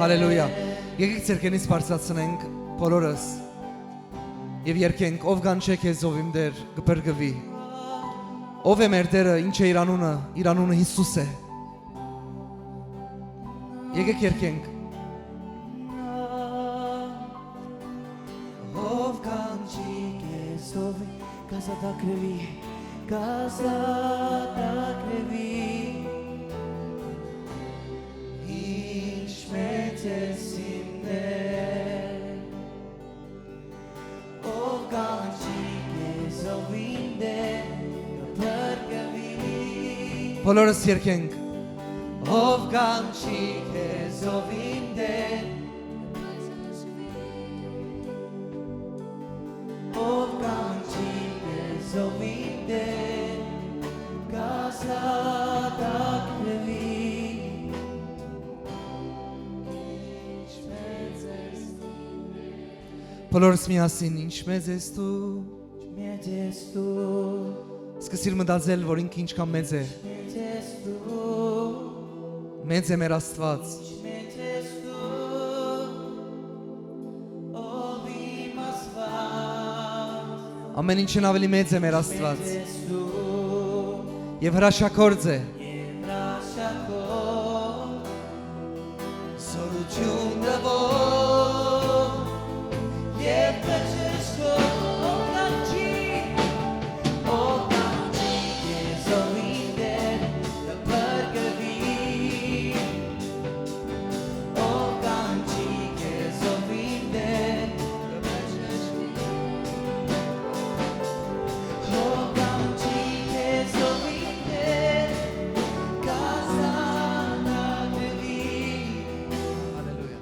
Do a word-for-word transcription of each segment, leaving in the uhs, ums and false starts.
Հալելույա։ Եկեք ձեր քենից բարձրացնենք բոլորս եւ երգենք. «Ով կանչէ քեզ, ով իմ Տէր, կը փրկուի»։ Ո՞վ է մեր Տէրը, ինչ է իր անունը, իր անունը Յիսուս է։ Եկեք երգենք. «Ով կանչի քեզ, ով կ'ազատագրուի, կ'ազատագրուի, ինչ մեծ ես իմ Տէր, ով կանչի քեզ, ով իմ Տէր, կը փրկուի»։ Բոլորս երգենք. «Ով կանչի քեզ, ով իմ Տէր, ով կանչի քեզ, ով իմ Տէր, կ'ազատագրուի, ինչ մեծ ես դու»։ Բոլորս միասին. «Ինչ մեծ ես դու»։ Ինչ մեծ ես դու։ Սկսիր մտածել, որ ինքը ինչքան մեծ է։ Ինչ մեծ ես դու։ Մեծ է մեր Աստուած։ Ինչ մեծ ես դու, ով իմ Աստուած։ Ամեն ինչէն աւելի մեծ է մեր Աստուած։ Մեծ ես դու։ Եւ հրաշագործ է։ Եւ հրաշագործ։ Զօրութիւն տուող եւ բժշկող, ով կանչի, ով կանչի քեզ, ով իմ Տէր, կը փրկուի, ով կանչի քեզ, ով իմ Տէր, կը բժշկի, ով կանչի քեզ, ով իմ Տէր, կ'ազատագրուի։ Հալելույա։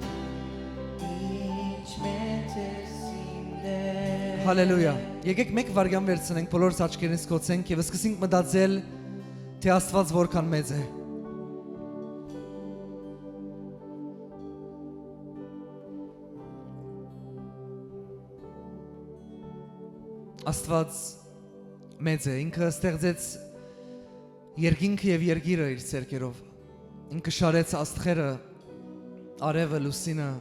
Ինչ մեծ ես իմ Տէր։ Հալելույա։ Եկեք մեկ վայրկեան վերցնենք, բոլորս աչքերնս կոցենք եւ սկսենք մտածել, թէ Աստուած որքան մեծ է։ Աստուած մեծ է, ինքը ստեղծեց երկինքը եւ երկիրը իր ձեռքերով։ Ինքը շարեց աստղերը, արեւը, լուսինը,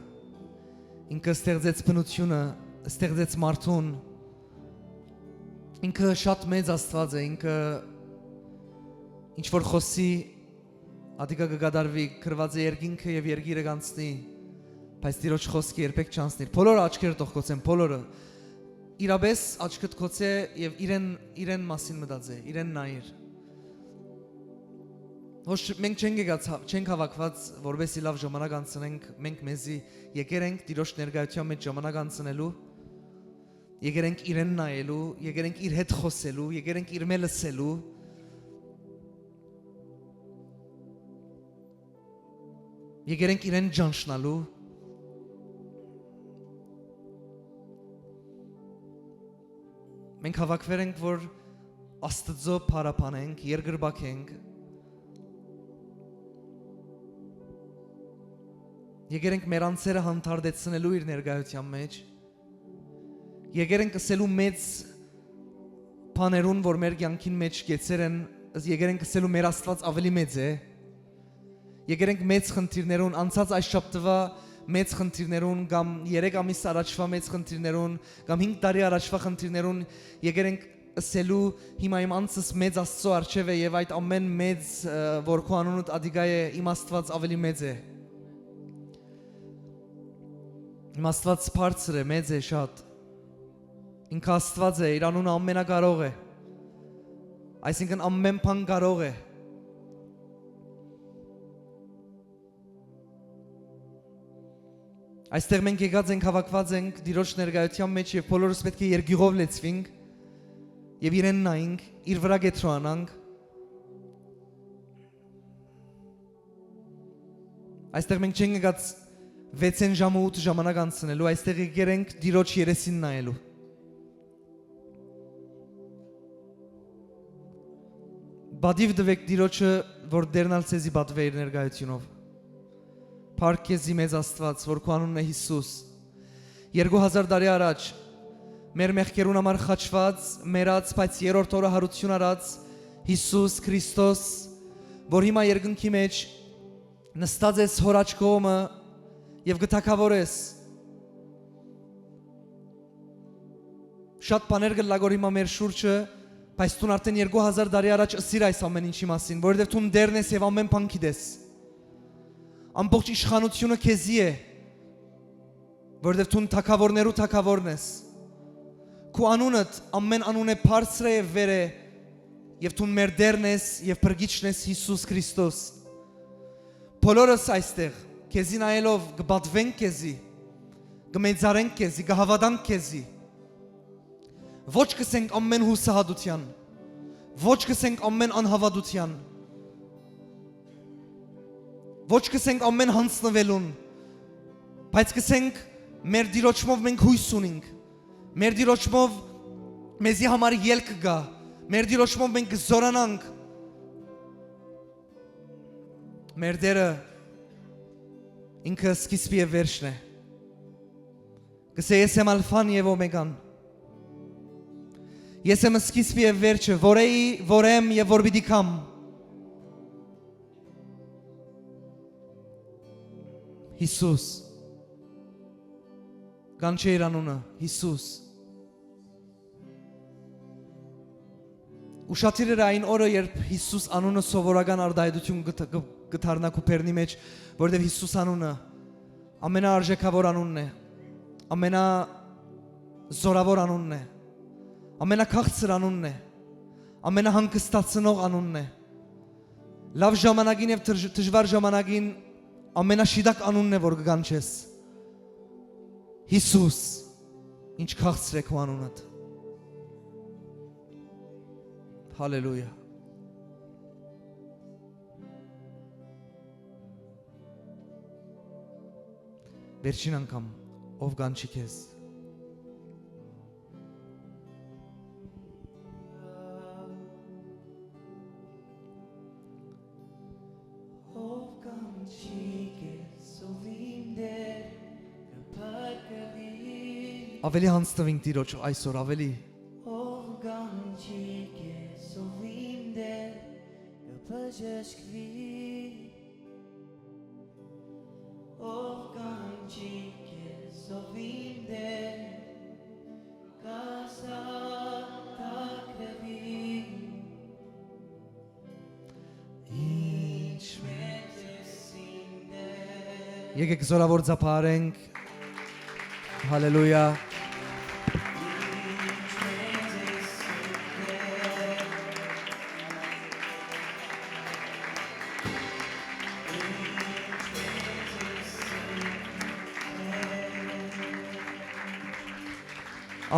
ինքը ստեղծեց բնութիւնը, ստեղծեց մարդուն։ Ինքը շատ մեծ Աստուած է, ինքը ինչ որ խօսի, ատիկա կը կատարուի, գրուած է երկինքը եւ երկիրը կ'անցնի, բայց Տիրոջ խօսքը երբեք չ'անցնի։ Բոլորը աչքերը թող կոցեն, բոլորը։ Իրապէս աչքդ կոցէ եւ իրեն, իրեն մասին մտածէ, իրեն նայիր։ Ոչ, մենք չենք եկած հա-, չենք հաւաքուած, որպեսզի լաւ ժամանակ անցնենք, մենք մեզի եկեր ենք Տիրոջ ներկայութեան մէջ ժամանակ անցնելու, եկեր ենք իրեն նայելու, եկեր ենք իր հետ խօսելու, եկեր ենք իրմէ լսելու, եկեր ենք իրեն ճանչնալու։ Մենք հաւաքուեր ենք, որ Աստծո փառաբանենք, երկրպագենք։ Եկեր ենք մեր անձերը հանդարտեցնելու իր ներկայութեան մէջ։ Եկեր ենք ըսելու մեծ բաներուն, որ մեր կեանքին մէջ կեցեր են, եկեր ենք ըսելու մեր Աստուած աւելի մեծ է։ Եկեր ենք մեծ խնդիրներուն, անցած այս շաբթուայ մեծ խնդիրներուն, կամ երեք ամիս առաջուայ մեծ խնդիրներուն, կամ հինգ տարի առաջուայ խնդիրներուն, եկեր ենք ըսելու, հիմա իմ անձս մեծ Աստծո առջեւ է եւ այդ ամէն մեծ, ը, որ քու անունդ ատիկա է, իմ Աստուած աւելի մեծ է։ Իմ Աստուած բարձր է, մեծ է շատ։ Ինքը Աստուած է, իր անունը ամենակարող է։ Այսինքն ամէն բան կարող է։ Այստեղ մենք եկած ենք, հաւաքուած ենք Տիրոջ ներկայութեան մէջ եւ բոլորս պէտք է երկիւղով լեցուինք եւ իրեն նայինք, իր վրայ կեդրոանանք։ Այստեղ մենք չենք եկած վեցէն ժամը ութ ժամանակ անցնելու, այստեղ եկեր ենք Տիրոջ երեսին նայելու։ Պատիւ տուէք Տիրոջը, որ Տէրն ալ ձեզի պատուէ իր ներկայութիւնով։ Փառք քեզի, մեծ Աստուած, որ քու անունն է Յիսուս։ Երկու հազար տարի առաջ մեր մեղքերուն համար խաչուած, մեռած, բայց երրորդ օրը յարութիւն առած Յիսուս Քրիստոս, որ հիմա երկնքի մէջ նստած ես հօր աջ կողմը, Եւ կը թագաւորես։ Շատ բաներ կ'ըլլայ որ հիմա մեր շուրջը, բայց դուն արդեն երկու հազար տարի առաջ ըսիր այս ամեն ինչի մասին, որովհետեւ դուն Տերն ես եւ ամեն բան գիտես։ Ամբողջ իշխանութիւնը քեզի է, որովհետեւ դուն թագաւորներու թագաւորն ես։ Քու անունդ ամեն անունէ բարձր է եւ վեր է, եւ դուն մեր Տերն ես եւ Փրկիչն ես Յիսուս Քրիստոս։ Բոլորս այստեղ, քեզի նայելով, կը պատուենք քեզի, կը մեծարենք քեզի, կը հաւատանք քեզի։ Ոչ կ'ըսենք ամեն յուսահատութեան, ոչ կ'ըսենք ամեն անհաւատութեան, ոչ կ'ըսենք ամեն յանձնուելուն, բայց կ'ըսենք մեր Տիրոջմով մենք յոյս ունինք, մեր Տիրոջմով մեզի համար ելք կայ, մեր Տիրոջմով մենք կը զօրանանք։ Մեր Տերը ինքը սկիզբը եւ վերջն է։ Կ'ըսէ. «Ես եմ Ալֆան եւ Օմեգան։ Ես եմ սկիզբը եւ վերջը, որ էի, որ եմ եւ որ պիտի գամ»։ Յիսուս։ Կանչէ իր անունը, Յիսուս։ Ուշադիր էր այն օրը, երբ Յիսուս անունը սովորական արտայայտութիւն կը դ-, կը, կը դառնայ քու բերնի մէջ, որովհետեւ Յիսուս անունը ամենաարժեքաւոր անունն է, ամենազօրաւոր անունն է, ամենաքաղցր անունն է, ամենահանգստացնող անունն է։ Լաւ ժամանակին եւ դժ-, դժուար ժամանակին ամենաշիտակ անունն է, որ կը կանչես։ Յիսուս, ինչ քաղցր է քու անունդ։ Հալելույա։ Վերջին անգամ, ով կանչի քեզ։ Ով կանչի քեզ, ով իմ Տեր, կը փրկուի։ Ավելի յանձնուինք Տիրոջ այսօր, ավելի։ Ով կանչի քեզ, ով իմ Տեր, կը բժշկուի։ Ով կանչի քեզ, ով իմ Տեր, կ'ազատագրուի։ Ինչ մեծ ես իմ Տեր։ Եկեք զորաւոր ծափարենք։ Հալելույա։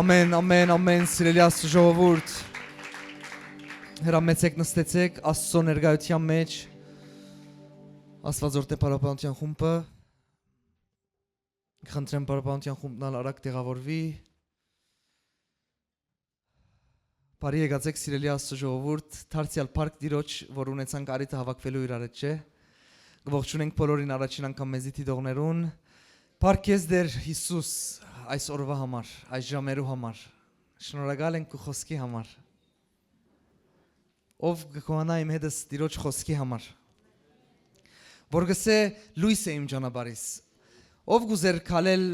Ամեն, ամեն, ամեն, սիրելի Աստուծո ժողովուրդ։ Հրամեցեք, նստեցեք Աստծո ներկայութեան մէջ։ Աստուածորդէ Փառապանութեան խումբը։ Խնդրեմ Փառապանութեան խումբն ալ արագ տեղաւորուի։ Բարի եկած եք, սիրելի Աստծո ժողովուրդ, դարձեալ փառք Տիրոջ, որ ունեցանք առիթը հաւաքուելու իրար հետ, չէ՞։ Կ'ողջունենք բոլորին առաջին անգամ մեզի դիտողներուն։ Փառք քեզ, Տեր Յիսուս, այս օրուայ համար, այս ժամերու համար։ Շնորհակալ ենք քու խօսքի համար։ Ով կը գոհանայ իմ հետս Տիրոջ խօսքի համար, որ կ'ըսէ. «Լոյս է իմ ճանապարհիս»։ Ով կ'ուզէր քալել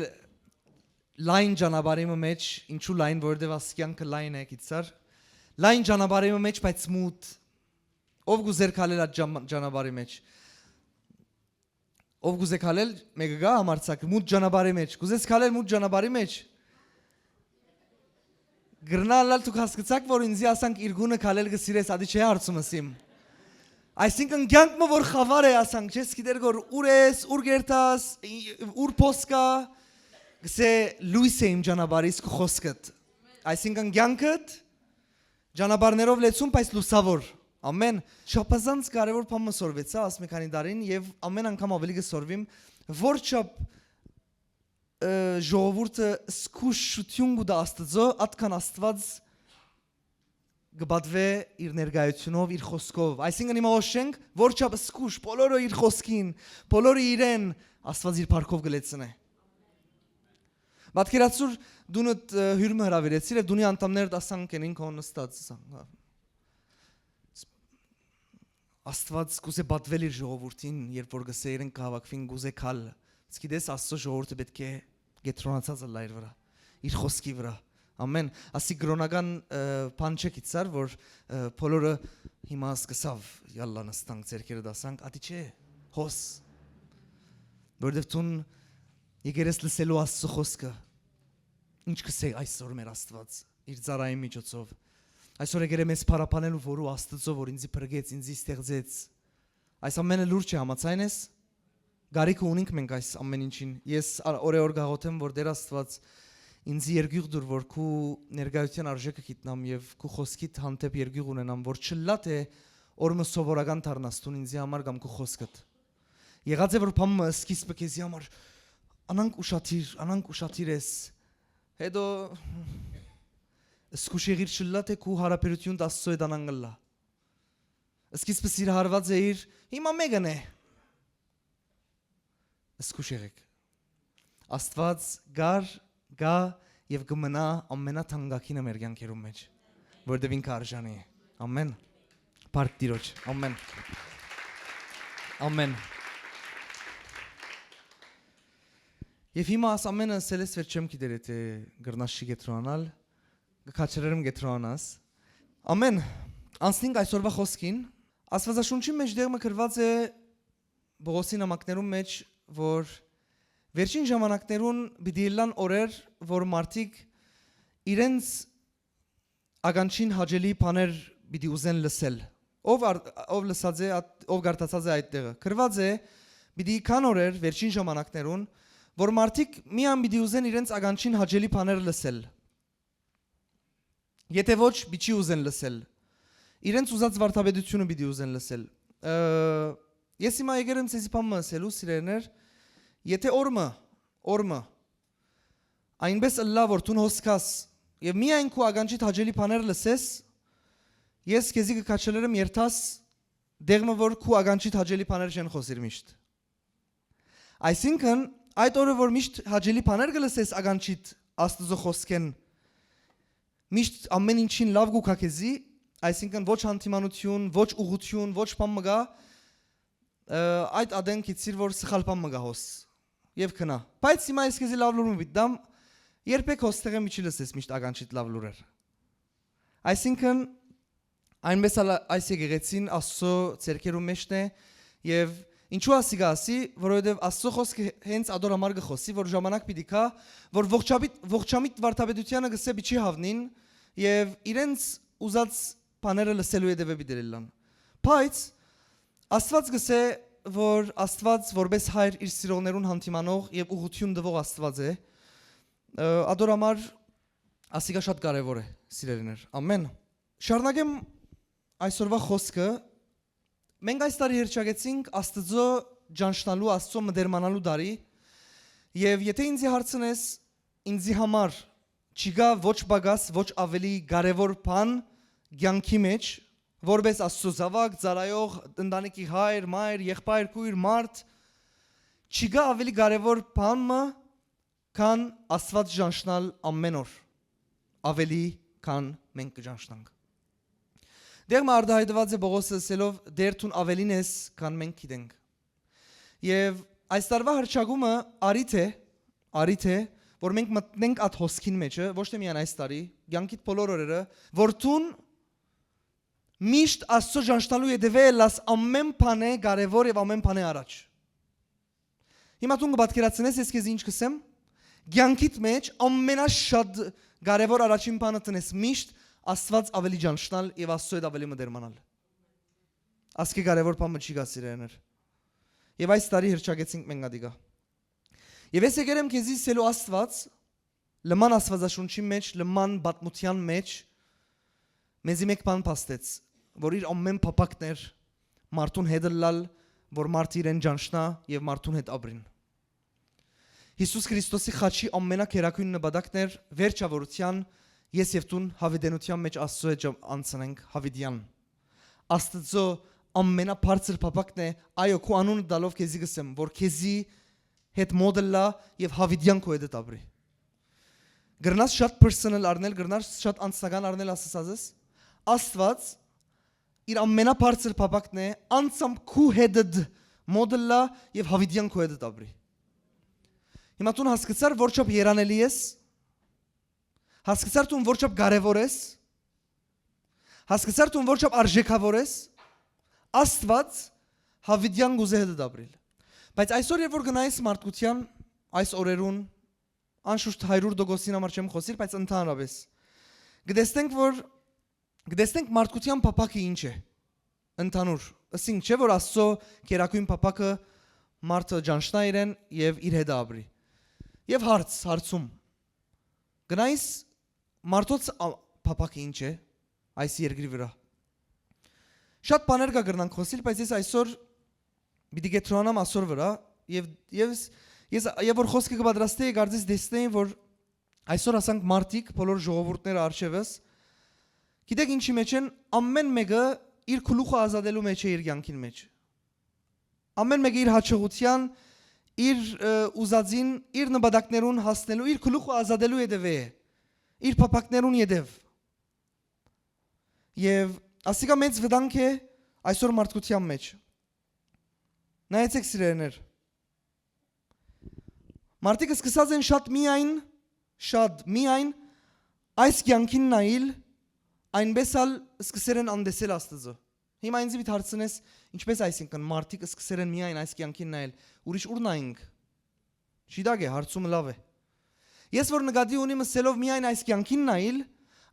լայն ճանապարհի մը մէջ, ինչու լայն, որովհետեւ աս կեանքը լայն է, գիտցար, լայն ճանապարհի մը մէջ, բայց մութ։ Ով կ'ուզէր քալել այդ ճան-, ճանապարհի մէջ։ Ով կ'ուզէ քալել, մէկը կայ համարձակ, մութ ճանապարհի մէջ։ Կ'ուզես քալել մութ ճանապարհի մէջ։ Կրնա ըլլալ դուք հասկցաք, որ ինձի ասանք իր գունը քալել կը սիրես, ատի չէ հարցումս իմ։ Այսինքն կյանք մը որ խաւար է, ասանք, չես գիտեր որ ուր ես, ուր կերտաս, ի-, ուր փոս կայ, կ'ըսէ. «Լոյս է իմ ճանապարհիս քու խօսքդ»։ Այսինքն կյանքդ ճանապարհներով լեցուն, բայց լուսաւոր։ Ամեն չափազանց կարեւոր բան մը սորվեցայ աս մի քանի տարին եւ ամեն անգամ ավելի կը սորվիմ, որ չափ, ը, ժողովուրդը զգուշութիւն կու տայ Աստծո, ատքան Աստուած կը պատուէ իր ներկայութիւնով, իր խօսքով։ Այսինքն հիմա հոս չենք, որ չափ զգուշ, բոլորը իր խօսքին, բոլորը իրեն, Աստուած իր փառքով կը լեցնէ։ Պատկերացուր, դունդ, ը, հիւր մը հրաւիրեցիր եւ դունի անդամներդ ասանք են ինքն նստած, ասանք, հա։ Աստուած կ'ուզէ պատվել իր ժողովուրդին, երբ որ կ'ըսէ իրենք կը հաւաքուին, կ'ուզէ քալ, Իսկ գիտես, Աստծո ժողովուրդը պէտք է կեդրոնացած ըլլայ իր վրայ, իր խօսքի վրայ։ Ամեն։ Ասի կրօնական, ը, բան չէ գիտցար, որ, ը, բոլորը հիմա սկսավ յալլա նստանք, ձեռքերը դասանք, ատի չէ, հոս։ Որովհետև դուն եկեր ես լսելու Աստծո խօսքը, ինչ կսե այսօր մեր Աստված, իր ծառայի միջոցով։ Այսօր եկեր է մեզ փառաբանելու որու Աստծո, որ ինձի փրկեց, ինձի ստեղծեց։ Այս ամենը լուրջ է, համաձայն ես։ Գարիքը ունինք մենք այս ամեն ինչին։ Ես ա-, օրեօր գաղութեմ, որ Տեր Աստված ինձի երկյուղ դուր, որ քու ներկայության արժեքը գիտնամ եւ քու խօսքիդ հանդեպ երկյուղ ունենամ, որ չլա թե օր մը սովորական դառնաս դուն ինձի համար կամ քու խօսքդ։ Եղած է, որ բան մը սկիզբը քեզի համար անանկ ուշադիր, անանկ ուշադիր ես, հետո զգուշ եղիր, չլա թե քու հարաբերությունդ Աստծո հետ անանկ ըլլայ։ Սկիզբը սիրահարված էիր, հիմա մեկն է։ Զգուշ եղեք։ Աստված կար, կա եւ կը մնայ ամենաթանկագինը մեր կյանքերուն մեջ, որտեւ ինքը արժանի է։ Ամեն։ Բարդ Տիրոջ։ Ամեն։ Ամեն։ Եւ հիմա աս ամենը ասելես վեր չեմ գիտեր, եթե կրնաս չի կեդրոնանալ, կը քաջալերեմ կեդրոնանաս։ Ամեն։ Անցնենք այսօրվա խօսքին։ Աստվածաշունչի մեջ դեղ մը գրված է Պողոսի նամակներուն մեջ, որ վերջին ժամանակներուն պիտի ըլլան օրեր, որ մարդիկ իրենց ականջին հաճելի բաներ պիտի ուզեն լսել։ Ով ար-, ով լսած է, ատ-, ով կարդացած է այդ տեղը։ Գրված է, պիտի գան օրեր, վերջին ժամանակներուն, որ մարդիկ միայն պիտի ուզեն իրենց ականջին հաճելի բաներ լսել։ Եթե ոչ, պիչի ուզեն լսել։ Իրենց ուզած վարդապետությունը պիտի ուզեն լսել։ Ը, ես հիմա եկեր եմ ձեզի բան մը ասելու, սիրելիներ, եթե օր մը, օր մը, այնպես ըլլայ, որ դուն հոսքաս եւ միայն քու ականջիդ հաճելի բաներ լսես, ես քեզի կը քաջալերեմ երթաս դեղ մը, որ քու ականջիդ հաճելի բաներ չեն խօսիր միշտ։ Այսինքն, այդ օրը, որ միշտ հաճելի բաներ կը լսես ականջիդ Աստուծոյ խօսքէն, միշտ ամեն ինչին լաւ կու գայ քեզի, այսինքն ոչ հանդիմանութիւն, ոչ ուղղութիւն, ոչ բան մը կայ, ը, այդ ատեն գիտցիր, որ սխալ բան մը կայ հոս եւ գնայ։ Բայց հիմա ես քեզի լաւ լուր մը պիտի տամ, երբեք հոս տեղէն մի չի լսես միշտ ականջիդ լաւ լուրեր։ Այսինքն, այնպես ալ այս եկեղեցին Աստծո ձեռքերու մէջն է, եւ ինչու ասիկա ասի, որովհետեւ Աստծո խօսքը հենց ադոր համար կը խօսի, որ ժամանակ պիտի գայ, որ ողջամիտ, ողջամիտ վարդապետությանը կսե պիչի հաւնին եւ իրենց ուզած բաները լսելու ետեւը պիտի ելլան։ Բայց Աստված կսե, որ Աստված որպես հայր իր սիրողներուն հանդիմանող եւ ուղղութիւն տվող Աստված է, ը, ադոր համար ասիկա շատ կարեւոր է, սիրելիներ։ Ամեն։ Շարունակեմ այսօրվա խօսքը։ Մենք այս տարի հռչակեցինք Աստծո ճանչնալու, Աստծո մտերմանալու տարի, եւ եթե ինձի հարցնես, ինձի համար չի գա ոչ պակաս, ոչ ավելի կարեւոր բան կեանքի մեջ, որպես Աստծո զաւակ, ծառայող, ընտանիքի հայր, մայր, եղբայր, քույր, մարդ, չի գա ավելի կարեւոր բան մը, քան Աստված ճանչնալ ամեն օր, ավելի քան մենք կճանչնանք։ Դեղ մը արտահայտված է Պողոսը ասելով. «Տէր, դուն ավելին ես, քան մենք գիտենք»։ Եւ այս տարուա հռչակումը առիթ է, առիթ է, որ մենք մտնենք այդ հոսքին մեջը, ոչ թե միայն այս տարի, կեանքիդ բոլոր օրերը, որ դուն միշտ Աստծո ճանչնալու ետեւը ելլաս ամեն բանէ կարեւոր եւ ամեն բանէ առաջ։ Հիմա դուն կը պատկերացնես, ես քեզ ինչ կսեմ, կեանքիդ մեջ ամենաշատ կարեւոր առաջին բանը տնես միշտ Աստված ավելի ճանչնալ եւ Աստծո հետ ավելի մտերմանալ։ Ասկէ կարեւոր բան մը չի գա, սիրելիներ։ Եւ այս տարի հռչակեցինք մենք ադիկա։ Եւ ես եկեր եմ քեզի ասելու, Աստված, լման Աստվածաշունչի մեջ, լման պատմության մեջ, մեզի մեկ բան փաստեց, որ իր ամեն փափակն էր մարդուն հետ ըլլալ, որ մարդը իրեն ճանչնայ եւ մարդուն հետ ապրին։ Յիսուս Քրիստոսի խաչի ամենակերակույն նպատակն էր վերջավորության, ես եւ դուն յաւիտենության մեջ Աստծո հետ ճամ-, անցնենք յաւիտեան։ Աստծո ամենաբարձր փափակն է, այո, քու անունը տալով քեզի կսեմ, որ քեզի հետ մոտ ըլլայ եւ յաւիտեան քու հետ ապրի։ Կրնաս շատ personal առնել, կրնաս շատ անձնական առնել ասածս։ Աստված իր ամենաբարձր փափակն է, անձամբ քու հետդ մոտ ըլլայ եւ յաւիտեան քու հետդ ապրի։ Հիմա դուն հասկցար որ չափ երանելի ես, հասկցար դուն որ չափ կարեւոր ես, հասկցար դուն որ չափ արժեքավոր ես, Աստուած Յաւիտեան կ'ուզէ հետդ ապրիլ։ Բայց այսօր երբ որ գնայես մարդկութեան, այս օրերուն, անշուշտ հարիւր տոկոսին համար չեմ խօսիր, բայց ընդհանրապէս, կտեսնենք որ, կտեսնենք մարդկութեան փափաքը ինչ է, ընդհանուր, ըսինք չէ որ Աստուծոյ գերագոյն փափաքը մարդը ճանչնայ իրեն եւ իր հետը ապրի։ Եւ հարց, հարցում, գնայիս մարդոց ա- փափաքը ինչ է այս երկրի վրա։ Շատ բաներ կա կրնանք խօսիլ, բայց ես այսօր պիտի կեդրոնամ ասոր վրա, եւ, եւ ես, ես, եւ որ խօսքը կը պատրաստէի, կարծես տեսնեի որ այսօր ասանք մարդիկ, բոլոր ժողովուրդները արջևս, գիտեք ինչի մեջ են, ամեն մեկը իր գլուխը ազատելու մեջ է իր կյանքին մեջ։ Ամեն մեկը իր հաջողութեան, իր, ը, ուզածին, իր նպատակներուն հասնելու, իր գլուխը ազատելու ետեւէ է, իր փափակներուն ետեւ։ Եւ ասիկա մեծ վտանգ է այսօր մարդկութեան մեջ։ Նայեցեք, սիրելիներ, մարդիկ սկսած են շատ միայն, շատ միայն այս կյանքին նայիլ, այնպէս ալ սկսեր են անտեսել Աստուծոյ։ Հիմա ինձ պիտի հարցնես, ինչպես այսինքն մարդիկ սկսեր են միայն այս կյանքին նայել, ուրիշ ո՞ւր նայինք։ Չի դակ է, հարցումը լաւ է։ Ես որ նկատի ունիմ ըսելով միայն այս կյանքին նայիլ,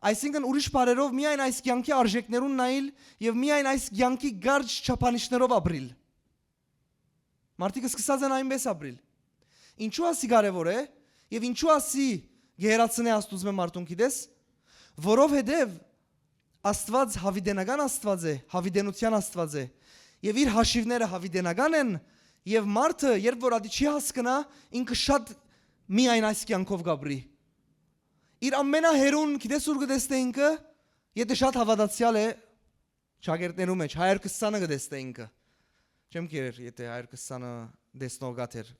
այսինքն ուրիշ բառերով միայն այս կյանքի արժեքներուն նայիլ եւ միայն այս կյանքի կարճ չափանիշներով ապրիլ։ Մարդիկ սկսած են այնպէս ապրիլ։ Ինչու՞ ասի կարեւոր է եւ ինչու՞ ասի գերացնէ Աստուծմէ մարդուն գիտես, որովհետեւ Աստուած յաւիտենական Աստուած է, յաւիտենութեան Աստուած է, եւ իր հաշիւները յաւիտենական են, եւ մարդը երբ որ ատի չի հասկնայ, ինքը շատ միայն այս կյանքով կ'ապրի։ Իր ամենահեռուն գիտես ո՞ւր կը տեսնէ ինքը, եթէ շատ հաւատացեալ է, շակերտներու մեջ, հարիւր քսանը կը տեսնէ ինքը։ Չեմ գիտեր, եթէ հարիւր քսանը տեսնող կա թեր։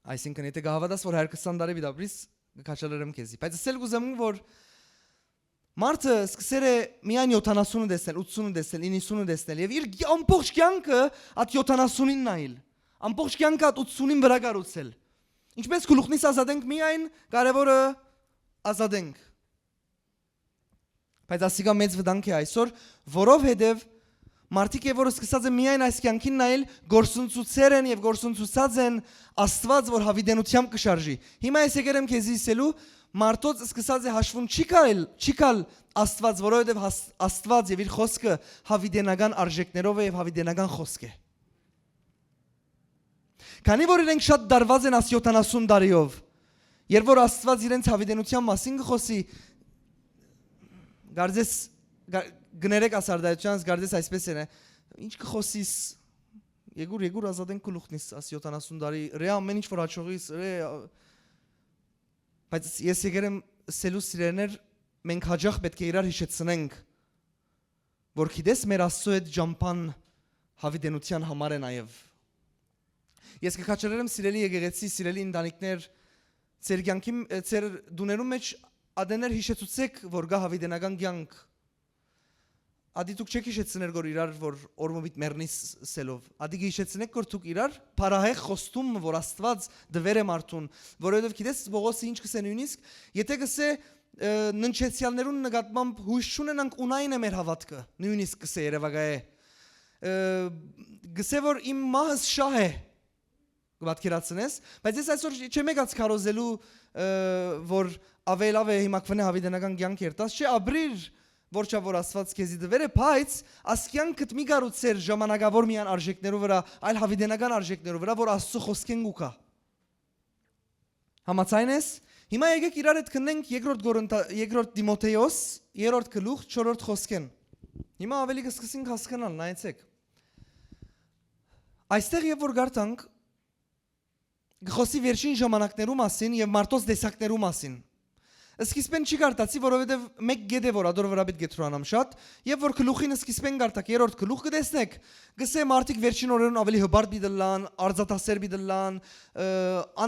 Այսինքն, եթէ կհաւատաս որ հարիւր քսան տարի պիտի ապրիս, կը քաջալերեմ քեզի։ Բայց ասել կ'ուզեմ որ մարդը սկսեր է միայն յոթանասունը տեսնել, ութսունը տեսնել, իննսունը տեսնել եւ իր կի- ամբողջ կյանքը ատ յոթանասունին նայել, ամբողջ կյանքը ատ ութսունին վրա կառուցել։ Ինչպես գլուխնից ազատենք միայն, կարեւորը ազատենք։ Բայց ասիկա մեծ վտանգ է այսօր, որովհետեւ մարդիկ է որ սկսած են միայն այս կյանքին նայել, գործընծուցեր են եւ գործընծուցած են Աստուած որ յաւիտենութեամբ կը շարժի։ Հիմա ես եկեր եմ քեզի ասելու, մարդոց սկսած է հաշվում չի գալ, չի գալ Աստուած, որովհետեւ հաս- Աստուած եւ իր խօսքը յաւիտենական արժեքներով է եւ յաւիտենական խօսք է։ Քանի որ իրենք շատ դարված են աս յոթանասուն տարիով, երբ որ Աստուած իրենց յաւիտենութեան մասին կը խօսի, կարծես, գա- կներեք աս արտայայտութեանս, կարծես այսպես են, ինչ կը խօսիս, եկուր, եկուր ազատենք գլուխնից, աս յոթանասուն տարի, ռեա ամեն ինչ որ հաջողիս, ռեա, բայց ես եկեր եմ սելու սիրերներ, մենք հաճախ պետք է իրար հիշեցնենք, որ գիտես մեր Աստծո հետ ճամփան յաւիտենութեան համար է նաեւ։ Ես կը քաջալերեմ սիրելի եկեղեցի, սիրելի ընտանիքներ, ձեր կյանքի, ը, ձեր տուներուն մեջ ատեներ հիշեցուցեք որ կա յաւիտենական կյանք։ Ատի դուք չեք հիշեցներ որ իրար որ օրմը պիտ մեռնի ս- սելով։ Ատի կը հիշեցնեք որ դուք իրար փարահեղ խոստումը որ Աստուած տուեր է մարդուն, որովհետեւ գիտես Պողոսը ինչ կսե նույնիսկ, եթե կսե, ը, ննջեցյալներուն նկատմամբ յոյս չունենանք, ունայն է մեր հաւատքը, նույնիսկ կսե երևակայ է, ը, կսե որ իմ մահս շահ է, կը պատկերացնես, բայց ես այսօր չեմ եկած քարոզելու, ը, որ աւելաւ է հիմա քվնե յաւիտենական կյանք երթաս, չէ, ապրիր, որ չա որ Աստուած քեզի տուեր է, բայց աս կյանքդ մի կառուցեր ժամանակավոր միան արժեքներու վրա, այլ յաւիտենական արժեքներու վրա, որ Աստծո խօսքեն կու գայ։ Համաձայն ես։ Հիմա եկեք իրար հետ քննենք երկրորդ Կորինթա- երկրորդ Տիմոթեոս, երրորդ գլուխ, չորրորդ խօսքեն։ Հիմա աւելի կսկսենք հասկանալ, նայեցեք։ Այստեղ երբ որ գարտանք, կխօսի վերջին ժամանակներու մասին եւ մարդոց տեսակներու մասին։ Սկիզբեն չի գարտացի, որովհետեւ մեկ գետ է որ ադոր վրա պիտի գետրոնամ շատ, եւ որ գլուխին սկիզբեն գարտակ երրորդ գլուխ կը տեսնեք, կսե մարդիկ վերջին օրերուն աւելի հպարտ պիտի լան, արծաթասեր պիտի լան, ը,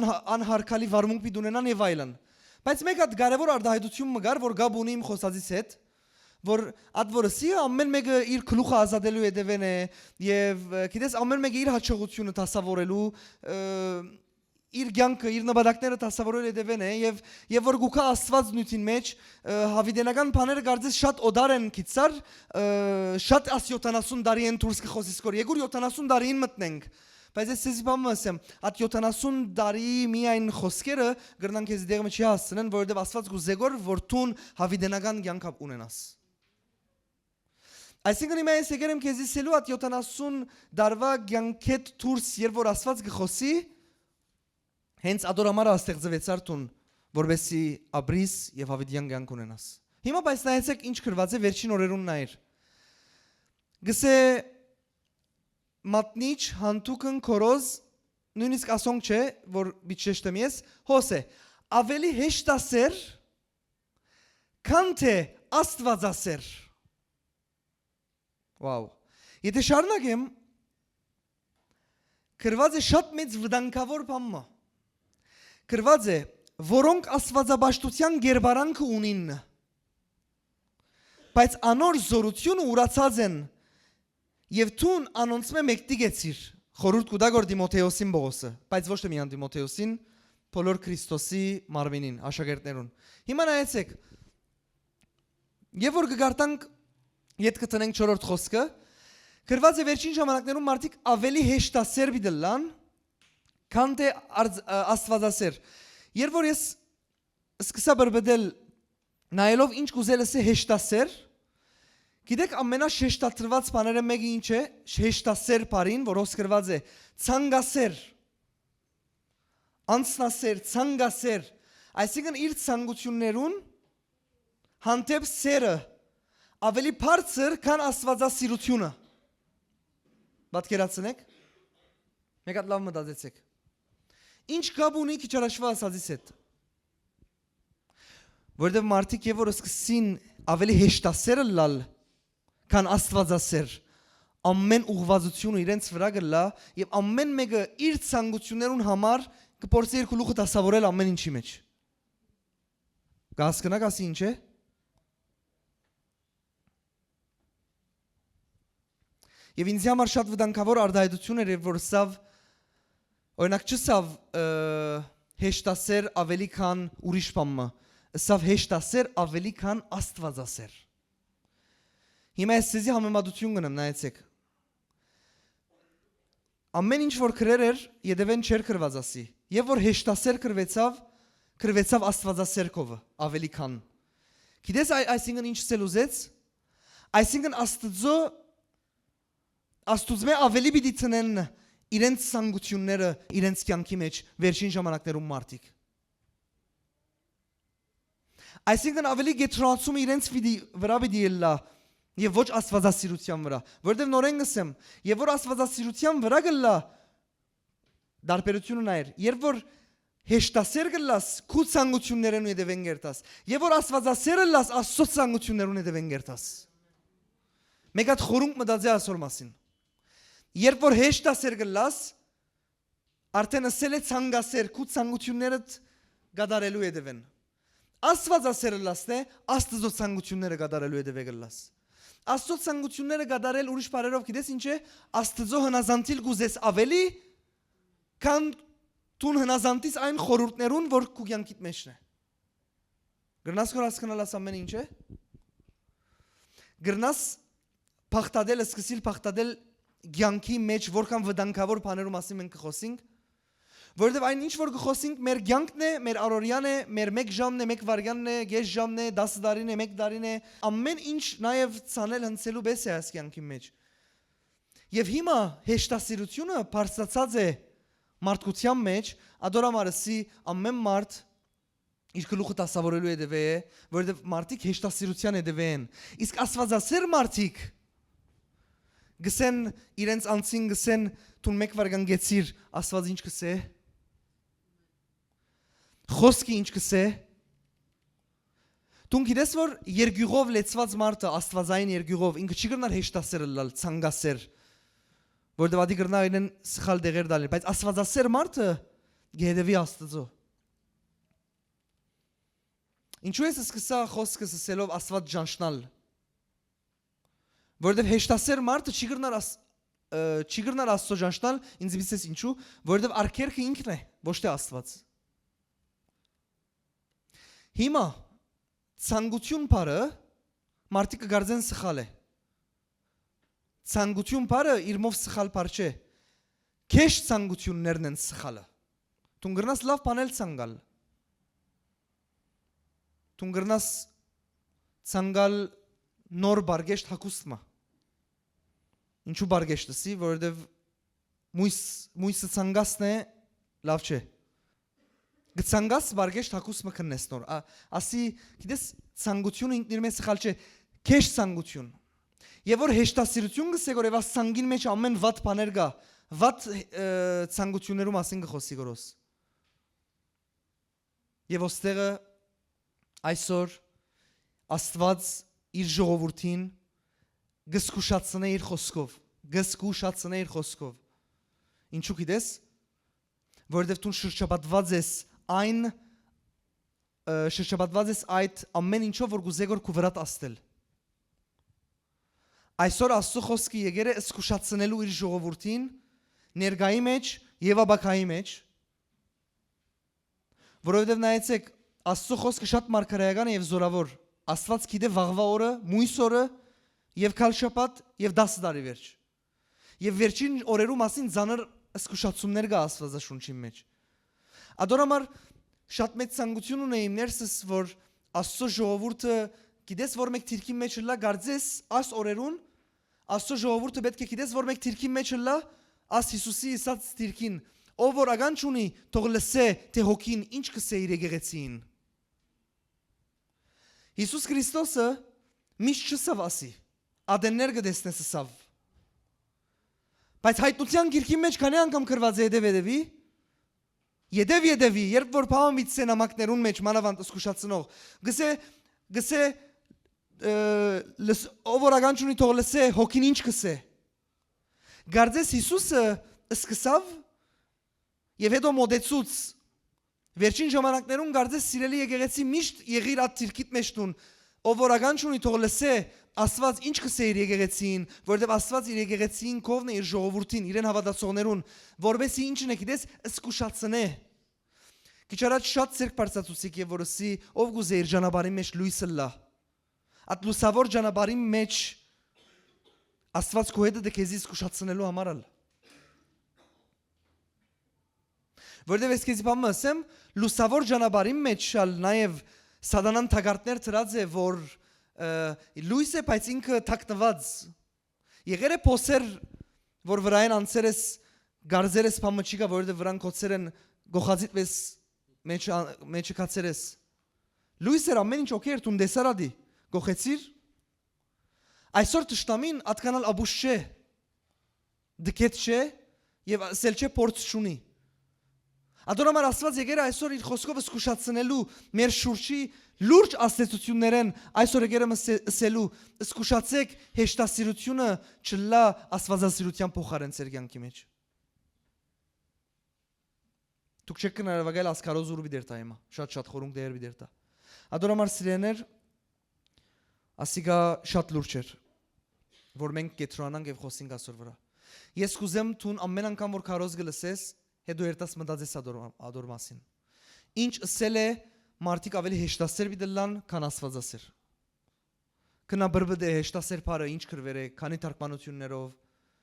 անհա- անհարկալի վարմունք պիտի ունենան եւ այլն։ Բայց մեկ հատ կարեւոր արտահայտություն մը կար, որ կապ ունի իմ խօսածիս հետ, որ ատ որ ըսի, ամեն մեկը իր գլուխը ազատելու ետևեն է, եւ, ը, գիտես, ամեն մեկը իր հաջողությունը դասավորելու, ը, իր կեանքը, իր նպատակները դասաւորել է դեւեն է, եւ, եւ որ գուքա Աստուած նիւթին մեջ, ը, հավիտենական բաները կարծես շատ օտար են գիցար, ը, շատ աս յոթանասուն տարի են դուրս կը խօսիս կոր, եկուր յոթանասուն տարիին մտնենք, բայց ես սեզի բան մը ասեմ, այդ յոթանասուն տարի միայն խոսքերը կրնան քեզի դեղ մը չի հասցնեն, որովհետեւ Աստուած կուզե գոր, որ դուն հավիտենական կեանք ա-, ունենաս։ Այսինքն հիմա ես եկեր եմ քեզի սելու այդ յոթանասուն տարվա կեանքետ դուրս, երբ որ Աստուած կը խօսի, հենց ատոր համար ա ստեղծուեցար դուն, որպեսզի ապրիս եւ հավիտյան կեանք ունենաս։ Հիմա բայց նայեցեք ինչ գրված է վերջին օրերուն նայր։ Գսե մատնիչ, յանթուկն քորոզ, նոյնիսկ ասոնք չէ, որ պիտի շեշտեմ ես, հոս է, ավելի հեշտասեր, քան թե աստուածասեր։ Վաու։ Եթե շարունակեմ, գրված է շատ մեծ վտանգավոր բան մը։ Գրված է, որոնք աստվածապաշտության կերպարանքը ունին, բայց անոր զորությունը ուրացած են, եւ դուն անոնցմէ մեկտի գեցիր, խորհուրդ կու տայ գոր Տիմոթեոսին Պողոսը, բայց ոչ թե միայն Տիմոթեոսին, բոլոր Քրիստոսի մարմինին, աշակերտներուն։ Հիմա նայեցեք, եւ որ կգարտանք, յետքը տնենք չորրորդ խոսքը, գրված է վերջին ժամանակներում մարդիկ ավելի հեշտասեր պիտի ըլլան, քան թե արծ-, ը, աստվածասեր։ Երբ որ ես սկսա բրբդել, նայելով ինչ կուզել ըսե հեշտասեր, գիտեք ամենաշեշտադրված բաները մեկը ինչ է, հեշտասեր բառին, որ հոս գրված է, ցանկասեր, անձնասեր, ցանկասեր, այսինքն իր ցանկություններուն հանդեպ սերը ավելի բարձր, քան աստվածասիրությունը։ Պատկերացնեք, մեկ հատ լավ մտածեցեք։ Ինչ կապ ունի քիչ առաջուայ ասածիս հետ։ Որտեւ մարդիկ եւ որ սկսին ավելի հեշտասեր ըլլալ, քան աստվածասեր, ամեն ուղղվածությունը իրենց վրա կլա եւ ամեն մեկը իր ցանկություններուն համար կփորձի իր գլուխը դասավորել ամեն ինչի մեջ։ Կհասկնաք ասի ինչ է։ Եւ ինձի համար շատ վտանգավոր արտահայտություն էր, երբ որ սավ, օրինակ, չսավ, ը, հեշտասեր ավելի քան ուրիշ բան մը, սավ հեշտասեր ավելի քան աստվածասեր։ Հիմա ես սեզի համեմատություն կնեմ, նայեցեք։ Ամեն ինչ որ գրեր էր, ետևէն չէր գրված ասի։ Եւ որ հեշտասեր գրվեցաւ, գրվեցաւ աստվածասեր կովը ավելի քան։ Գիտես, այ-, այսինքն ինչ սել ուզեց։ Այսինքն Աստծո, Աստուծմէ ավելի պիտի ցնեն իրենց ցանկությունները իրենց կյանքի մեջ վերջին ժամանակներում մարդիկ։ Այսինքն ավելի գետրոնացումը իրենց պիտի, վրա պիտի ելլա եւ ոչ աստվածասիրության վրա, որովհետեւ նորեն գսեմ, եւ որ աստվածասիրության վրա գլա, տարբերությունը նայր, երբ որ հեշտասեր գլաս, քու ցանկություններեն ետևեն գերտաս, եւ որ աստվածասեր լաս, Աստծո ցանկություններուն ետևեն գերտաս։ Մեկ հատ խորունկ մտածե ասոր մասին։ Երբ որ հեշտասեր գլաս, արդեն ըսել է ցանկասեր, քու ցանկություններդ կատարելու ետևեն։ Աստվածասեր լասն է, Աստծո ցանկությունները կատարելու ետևե գլաս։ Աստծո ցանկությունները կատարել ուրիշ բարերով գիտես ինչ է, Աստծո հնազանդիլ կուզես ավելի, քան դուն հնազանդիս այն խորհուրդներուն, որ քու կյանքիդ մեջն է։ Գրնաս քոր հասկնալ աս ամեն ինչ է։ Գրնաս փախտատել, սկսիլ փախտատել կյանքի մեջ, որքան վտանգավոր բաներու մասին մենք կխոսենք, որովհետև այն ինչ որ կխոսենք, մեր կյանքն է, մեր առօրյան է, մեր մեկ ժամն է, մեկ վարյանն է, կես ժամն է, դասը տարին է, մեկ տարին է, ամեն ինչ նաև ցանել հնցելու պես է այս կյանքի մեջ։ Եվ հիմա հեշտասիրությունը բարձրացած է մարդկության մեջ, ադոր համար ըսի ամեն մարդ իր գլուխը դասավորելու ետևե է, որովհետև մարդիկ հեշտասիրության ետևե են։ Իսկ աստվածասեր մարդիկ գսեն իրենց անձին, գսեն, «Դուն մեկ վարքան գեցիր», Աստված ինչ գսե։ Խոսքը ինչ գսե։ Դուն գիտես, որ երկյուղով լեցված մարդը, աստվածային երկյուղով, ինքը չի կրնար հեշտասեր ըլլալ, ցանկասեր, որովհետև ադի կրնա իրեն սխալ դեղեր տալի, բայց աստվածասեր մարդը կհետևի Աստծո։ Ինչու ես սկսա խոսքը սկսելով Աստված ճանչնալ, որովհետև հեշտասեր մարդը չի կրնար աս-, ը, չի կրնար Աստծո ճանչնալ, ինձ պիտի ասես ինչու, որովհետեւ արգելքը ինքն է, ոչ թէ Աստուած։ Հիմա ցանկութիւն բառը մարդիկ կը կարծեն սխալ է։ Ցանկութիւն բառը իրմով սխալ բառ չէ։ Քեշ ցանկութիւններն են սխալը։ Դուն կրնաս լաւ բան էլ ցանկալ։ Դուն կրնաս ցանկալ նոր բարգեշտ հագուստ մը։ Ինչու բարգեշտ ըսի, որովհետեւ մոյս-, մոյսը ցանկացն է, լաւ չէ։ Կը ցանկաս բարգեշտ հագուստ մը քննես նոր։ Ա-, ասի, գիտես, ցանկութիւնը ինքն իր մէջ սխալ չէ, քեշ ցանկութիւն։ Եւ որ հեշտասիրութիւն կը սեգոր, եւ աս ցանկին մէջ ամէն վատ բաներ կայ, վատ, ը, ցանկութիւններու մասին կը խօսի Գորոս։ Եւ ոստեղը այսօր Աստուած իր ժողովուրդին կը զգուշացնէ իր խօսքով, կը զգուշացնէ իր խօսքով։ Ինչու՞ գիտես, որովհետեւ դուն շրջապատուած ես այն, ը, շրջապատուած ես այդ ամէն ինչով, որ կուզէ որ քու վրադ ազդել։ Այսօր Աստծո խօսքը եկեր է զգուշացնելու իր ժողովուրդին ներկայի մէջ եւ ապագայի մէջ, որովհետեւ նայեցեք, Աստծո խօսքը շատ մարգարեական է եւ զորաւոր։ Աստուած գիտէ վաղվա օրը, մոյս օրը եւ գալ շաբաթ եւ տասը տարի վերջ։ Եւ վերջին օրերու մասին ծանր զգուշացումներ կայ Աստուածաշունչին մէջ։ Ատոր համար շատ մեծ ցանկութիւն ունէի իմ ներսս, որ Աստծո ժողովուրդը, գիտես որ մէկ դիրքին մէջ ըլլայ, կարծես այս օրերուն Աստծո ժողովուրդը պէտք է գիտես որ մէկ դիրքին մէջ ըլլայ, աս Յիսուսի ըսած դիրքին, ով որ ականջ ունի, թող լսէ, թէ հոգին ինչ կ'ըսէ իր եկեղեցիին։ Յիսուս Քրիստոսը միշտ չըսաւ ասի, ատեններ կը տեսնես ըսաւ։ Բայց Հայտնութեան գիրքին մէջ քանի՞ անգամ գրուած է ետեւ ետեւի, ետեւ ետեւի, երբ որ բան միտցե նամակներուն մէջ, մանաւանդ զգուշացնող, գսե, գսե, ը, լս-, ով որ ականջ ունի, թող լսէ, հոգին ինչ կ'ըսէ։ Կարծես Յիսուսը սկսաւ եւ հետո մոտեցուց։ Վերջին ժամանակներուն կարծես սիրելի եկեղեցի միշտ եղիր այդ դիրքիդ մէջ դուն, ով որ ականջ ունի, թող լսէ, Աստուած ինչ կ'ըսէ իր եկեղեցիին, որովհետեւ Աստուած իր եկեղեցիին կ'օգնէ իր ժողովուրդին, իրեն հաւատացողներուն, որպէսզի ինչն է գիտես, զգուշացնէ։ Քիչ առաջ շատ ձեռք բարձրացուցիք եւ որ ըսի, ով կ'ուզէ իր ճանապարհին մէջ լոյս ըլլայ։ Այդ լուսաւոր ճանապարհին մէջ Աստուած քու հետը դը քեզի զգուշացնելու համար ալ։ Որովհետեւ ես քեզի բան մը ըսեմ, լուսաւոր ճանապարհին մէջ ալ նաեւ սատանան թակարդներ դրած է, որ, ը, լոյս է, բայց ինքը թաքնուած։ Եղեր է փոսեր, որ վրայէն անցեր ես, գարզեր ես, բան մը չի գայ, որովհետեւ վրան գոցեր են, գոխազիտ վես մէջ, մեջը գացեր ես։ Լոյս էր, ամէն ինչ օքեյ էր, դուն տեսար ատի, գոխեցիր։ Այսօր թշնամին ատկան ալ ապուշ չէ, դքետ չէ եւ սել չէ, փորձ չունի։ Ատոր համար Աստուած եկեր է այսօր իր խօսքով զգուշացնելու մեր շուրջի լուրջ ազդեցություններէն, այսօր եկեր եմ ըսե-, ըսելու, զգուշացեք, հեշտասիրությունը չլա աստվածասիրության փոխարեն ձեր կյանքի մէջ։ Դուք չեք կրնար յարավագայել ասկարոզ ուր պիտի երթայ հիմա, շատ-շատ խորունկ դեր պիտի երթայ։ Ատոր համար սիրեներ, ասիկա շատ լուրջ էր, որ մենք կետրոնանանք եւ խոսենք ասոր վրա։ Ես կուզեմ դուն ամեն անգամ որ քարոզ կը լսես, հետո երթաս մտածես ադոր, ադոր մասին։ Ինչ ըսել է, մարդիկ ավելի հեշտասեր պիտի լան, քան Աստվածասեր։ Քնա բրբդ է հեշտասեր բառը ինչ գրվեր է, քանի թարգմանություններով,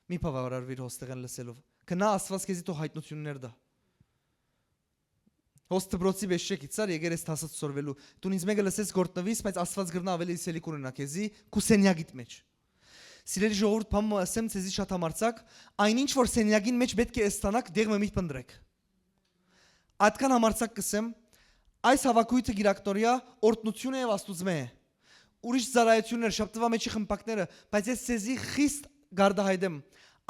մի բավարարվիր հոստեղեն լսելով։ Քնա Աստված քեզի թող հայտնություններ դա։ Հոս դպրոցի վեշ չեք իցար, եկեր ես դասը սորվելու։ Դուն ինձ մեկը լսես գործնվիս, բայց Աստված գրնա ավելի սելիք ունենա քեզի, քու սենյակիդ մեջ։ Սիրելի ժողովուրդ, բան մը ասեմ, ցեզի շատ համարձակ, այն ինչ որ սենյակին մեջ պետք է ստանաք, դեղ մը մի փնտրեք։ Այդքան համարձակ կ'ըսեմ, այս հաւաքոյթը գիրակնորյա օրհնութիւն է եւ Աստուծմէ է։ Ուրիշ ծառայություններ, շաբթուայ մէջի խմբակները, բայց ես ցեզի խիստ գարդահայտեմ։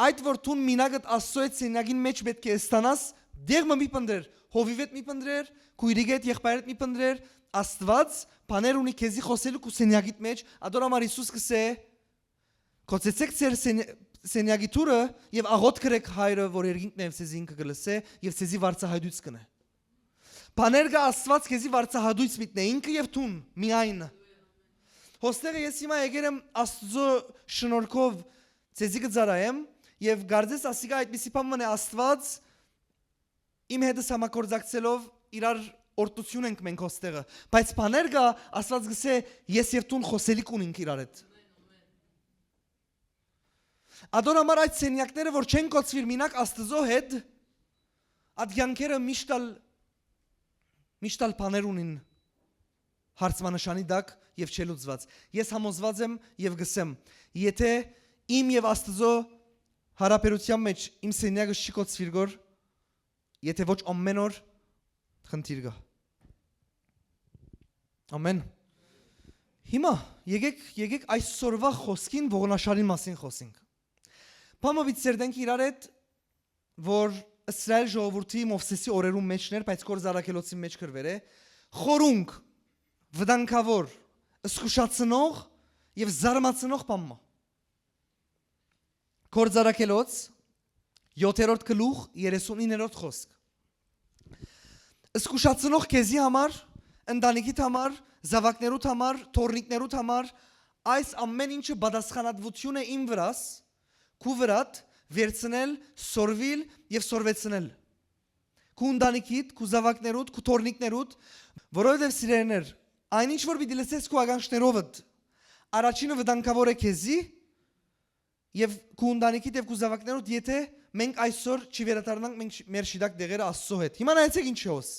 Այդ որ դուն մինակդ Աստծո հետ սենյակին մեջ պետք է ստանաս, դեղ մը մի փնտրեր, հովիվդ մի փնտրեր, քույրիկդ, եղբայրդ մի փնտրեր, Աստված բաներ ունի քեզի խօսելու քու սենյակիդ մեջ, ատոր համար Յիսուս կ'ըսէ, «Կոծեցեք ձեր սենյ-, սենյակի դուռը եւ աղօթք գրեք Հայրը, որ երկինքն է եւ ցեզի ինքը կը լսէ եւ ցեզի վարձահայտոյց կ'ընէ»։ Բաներ կը Աստված քեզի վարձահայտոյց մտնէ, ինքը եւ դուն, միայն։ Հոստեղը ես հիմա եկեր եմ Աստծո շնորհքով, ցեզի կը ծառայեմ Եւ կարծես ասիկա այդպիսի բան մնե Աստուած իմ հետս համագործակցելով իրար օրդություն ենք մենք հոստեղը։ Բայց բաներ կա, Աստուած գսե, ես եւ դուն խօսելիք ունինք իրար հետ։ Ատոր համար այդ սենեակները, որ չեն կոչուիր մինակ Աստուծոյ հետ, այդ կեանքերը միշտ ալ, միշտ ալ բաներ ունին հարցմանշանի տակ եւ չէ լուծուած։ Ես համոզուած եմ եւ գսեմ, եթե իմ եւ Աստուծոյ հարաբերութեան մէջ իմ սենեակս չի կոչուիր գոր, եթե ոչ ամեն օր, խնդիր կայ։ Ամեն։ Հիմա եկեք, եկեք այսօրվա խօսքին ողնաշարին մասին խօսենք։ Բան մը պիտի սերտենք իրար հետ, որ Իսրայէլ ժողովուրդի Մովսէսի օրերուն մէջն էր, բայց Գործ Առաքելոցին մէջ կրուեր է, խորունկ, վտանգաւոր, զգուշացնող եւ զարմացնող բան մը։ Գործ Առաքելոց, յոթերորդ գլուխ, երեսունիններորդ խօսք։ Զգուշացնող քեզի համար, ընտանիքիդ համար, զաւակներուդ համար, թոռնիկներուդ համար, այս ամեն ինչը պատասխանատվութիւն է իմ վրաս, քու վրադ, վերցնել, սորվիլ եւ սորվեցնել։ Քու ընտանիքիդ, քու զաւակներուդ, քու թոռնիկներուդ, որովհետեւ, սիրելիներ, այն ինչ որ պիտի լսես քու ականջներովդ, առաջինը վտանգաւոր է քեզի, եւ քու ընտանիքիդ եւ քու զաւակներուդ, եթե մենք այսօր չի վերադառնանք մենք չ-, մեր շիտակ դեղերը Աստծո հետ։ Հիմա նայեցեք ինչ է հոս։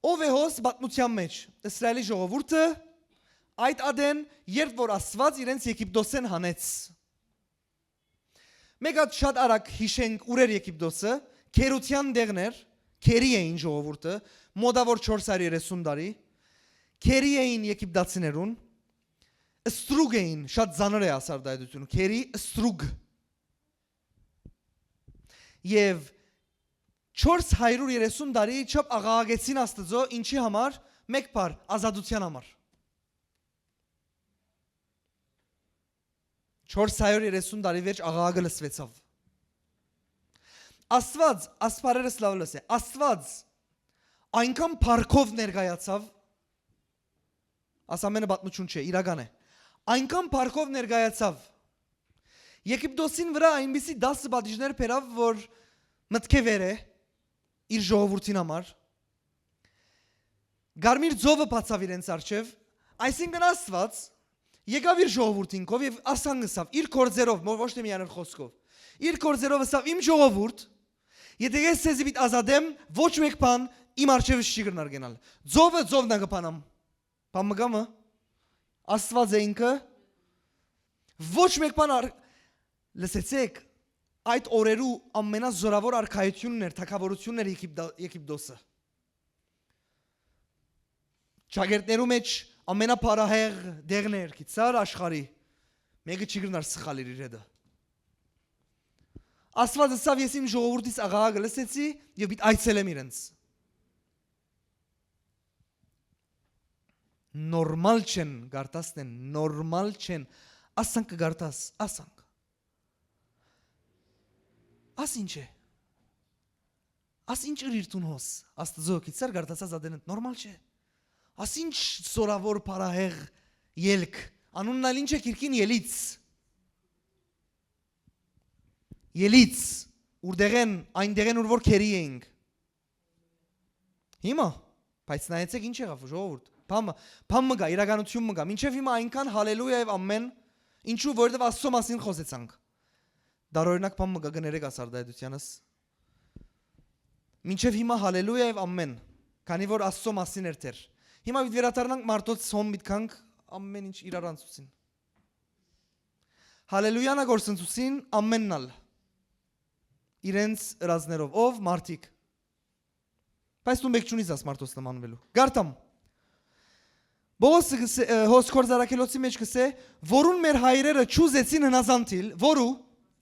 Ո՞վ է հոս պատմութեան մէջ։ Իսրայէլի ժողովուրդը, այդ ատեն, երբ որ Աստուած իրենց Եգիպտոսէն հանեց։ Մեկ հատ շատ արագ յիշենք ուրեր Եգիպտոսը, քերութեան դեղն էր, քերի էին ժողովուրդը, մոտաւոր չորս հարիւր երեսուն տարի, քերի էին եգիպտացիներուն, ստրուկ էին, շատ ծանր է ասարտայայտությունը, քերի, ստրուկ։ Եւ չորս հարիւր երեսուն տարի չափ աղաղակեցին Աստծո, ինչի համար, մեկ բառ, ազատութեան համար։ Չորս հարիւր երեսուն տարի վերջ աղաղակը լսուեցաւ։ Աստուած, ասպարերս լաւ լսե, Աստուած այնքան փառքով ներկայացաւ, աս ամենը պատմություն չէ, իրական է, այնքան փառքով ներկայացաւ, Եգիպտոսին վրայ այնպիսի դասը պատիժներ բերաւ, որ մտքէ վեր է իր ժողովուրդին համար, Կարմիր ծովը բացաւ իրենց առջեւ, այսինքն Աստուած եկաւ իր ժողովուրդին քով եւ ասան ըսաւ, իր գործերով, մո-, ոչ թե միայն իր խօսքով, իր գործերով ըսաւ, «Իմ ժողովուրդ, եթե ես ձեզի պիտի ազատեմ, ոչ մէկ բան իմ առջեւս չի կրնար գնալ։ Ծովը, ծովն ա կը բանամ»։ Բան մը կա՞ մը։ Աստուած է ինքը։ Ոչ մէկ բան ար-, լսեցեք, այդ օրերու ամենազորաւոր արքայությունն էր, թագաւորությունն էր Եգիպտա-, Եգիպտոսը։ Ճակերտներու մէջ ամենափառահեղ դեղն էր, գիտցար, աշխարհի, մէկը չի կրնար սխալ իր, իր հետը։ Աստուած ըսաւ, «Ես իմ ժողովուրդիս աղաղակը լսեցի եւ պիտի այցելեմ իրենց»։ Նորմալ չեն, գարտասն են, նորմալ չեն։ Ասանք կը գարտաս, ասանք։ Աս ինչ է։ Աս ինչ ըրիր տուն հոս, Աստծո, գիտցար գարտացած ատենդ, նորմալ չէ։ Աս ինչ զորաւոր փառահեղ ելք, անունն ալ ինչ է քիրքին, Ելից։ Ելից, ուրդեղեն, այնտեղեն, ուր որ քերի էինք։ Հիմա, բայց նայեցեք ինչ եղաւ, ժողովուրդ։ Բան մը, բան մը կա, իրականություն մը կա։ Մինչեւ հիմա այնքան հալելույա եւ ամեն, ինչու, որովհետեւ Աստծո մասին խօսեցանք։ Դարօրինակ բան մը կա, կներեք ասարտայայտութեանս։ Մինչեւ հիմա հալելույա եւ ամեն, քանի որ Աստծո մասին էր թեր։ Հիմա պիտի վերադառնանք մարդոց հոն պիտի գանք, ամեն ինչ իրար անցուցին։ Հալելույան ա գործընծուցին ամենն ալ իրենց ըրածներով, ով, մարդիկ։ Բայց դու մէկ չունիս աս մարդոց նմանվելու։ Գարտամ։ Պողոսը գսե, ը, հոս Գործ Առաքելոցի մէջ գսե, որուն մեր հայրերը չուզեցին հնազանդիլ, որու,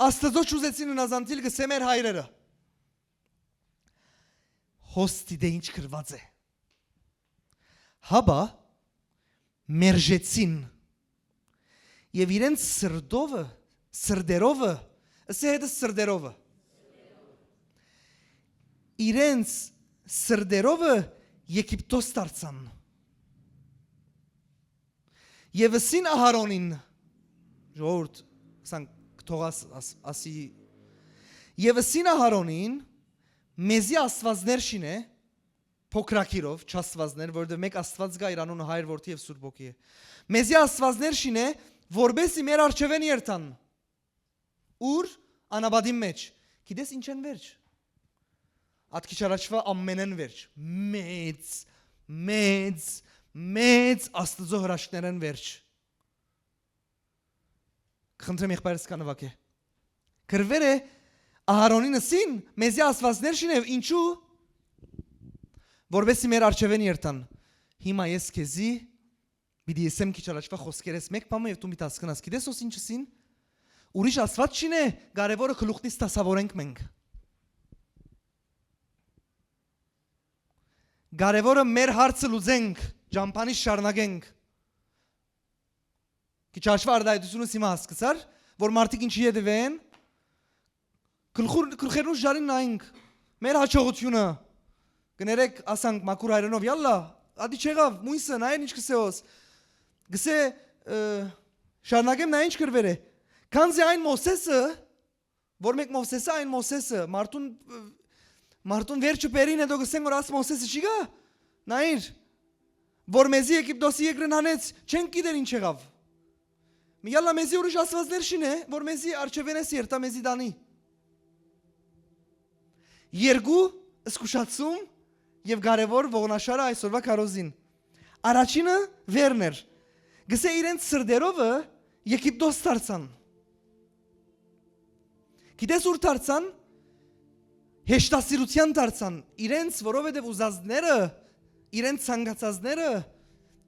Աստծո չուզեցին հնազանդիլ, գսե մեր հայրերը։ Հոս դիտե ինչ գրված է։ Հապա մերժեցին եւ իրենց սրտովը, սրտերովը, ըսե հետը սրտերովը, իրենց սրտերովը Եգիպտոս դարձան։ Եւ ըսին Ահարոնին, ժողովուրդ, սանք թող աս-, աս-, ասի, եւ ըսին Ահարոնին, մեզի աստուածներ շինէ, փոքրակիրով, չաստուածներ, որովհետեւ մէկ Աստուած կայ, իր անունը Հայր, Որդի եւ Սուրբ Հոգի է։ Մեզի աստուածներ շինէ, որպեսզի մեր առջեւէն երթան։ Ուր, անապատին մէջ։ Գիտես ինչ են վերջ։ Ատքիչ առաջվա ամենեն վերջ։ Մեծ, մեծ, մեծ Աստուծոյ հրաշքներեն վերջ։ Կխնդրեմ եղբայրս կա նվագե։ Կրվեր է Ահարոնին ըսին, մեզի աստուածներ շինեւ, ինչու, որպեսզի մեր առջեւէն երթան։ Հիմա ես քեզի պիտի եսեմ քիչ առաջվա խոսքերես մէկ բանը եւ դու պիտի հասկնաս։ Գիտես ո՞ս ինչ ըսին։ Ուրիշ աստուած չինէ, կարեւորը գլուխնից դասաւորենք մենք։ Կարեւորը մեր հարցը լուծենք, ճամբանից շարունակենք։ Քիչ առաջվա արտահայտությունս հիմա հասկացար, որ մարդիկ ինչի ետեւէն, գլխուր-, գլխերնուս ժարին նայենք, մեր հաջողությունը, կներեք, ասանք մաքուր հայրենով, յալլա, ատի չեղաւ, մույսը, նայեն ինչ կսե յոս, կսե, ը, շարունակեմ, նայ ինչ կրվեր է, քանզի այն Մովսեսը, որ մենք Մովսեսը, այն Մովսեսը, մարդուն, մարդուն վերջը բերին հետո կսեն, որ աս Մովսեսը չի գա, նայիր, որ մեզի Եգիպտոսի երկրին հանեց, չենք գիտեր ինչ եղաւ։ Մի յալլա մեզի ուրիշ աստուածներ շինէ, որ մեզի արջևենես երթա, մեզի տանի։ Երկու զգուշացում եւ կարեւոր ողնաշարը այսօրվա քարոզին։ Առաջինը Վերն էր։ Գսե իրենց սրտերովը Եգիպտոս դարձան։ Գիտես ո՞ւր դարձան։ Հեշտասիրութեան դարձան։ Իրենց, որովհետեւ ուզածները, իրենց ցանկացածները,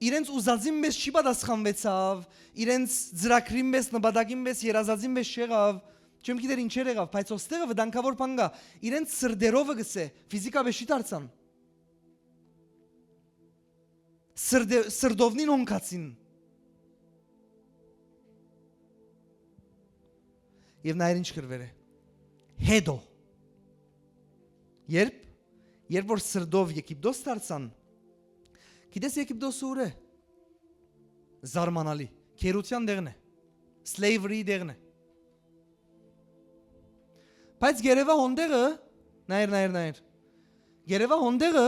իրենց ուզածին պես չի պատասխանվեցաւ, իրենց ծրագրին պես, նպատակին պես, երազածին պես չեղաւ, չեմ գիտեր ինչեր եղաւ, բայց ոստեղը վտանգավոր բան կայ, իրենց սրտերովը գսե, ֆիզիկապես չի դարձան։ Սրտե-, սրտովնին հոնքացին։ Եւ նայր ինչ կրվեր է։ Հետո, երբ, երբ որ սրտով Եգիպտոս դարձան, գիտես Եգիպտոսը ուր է։ Զարմանալի, գերության դեղն է, slavery դեղն է։ Բայց գերեվա հոնդեղը, նայր, նայր, նայր, գերեվա հոնդեղը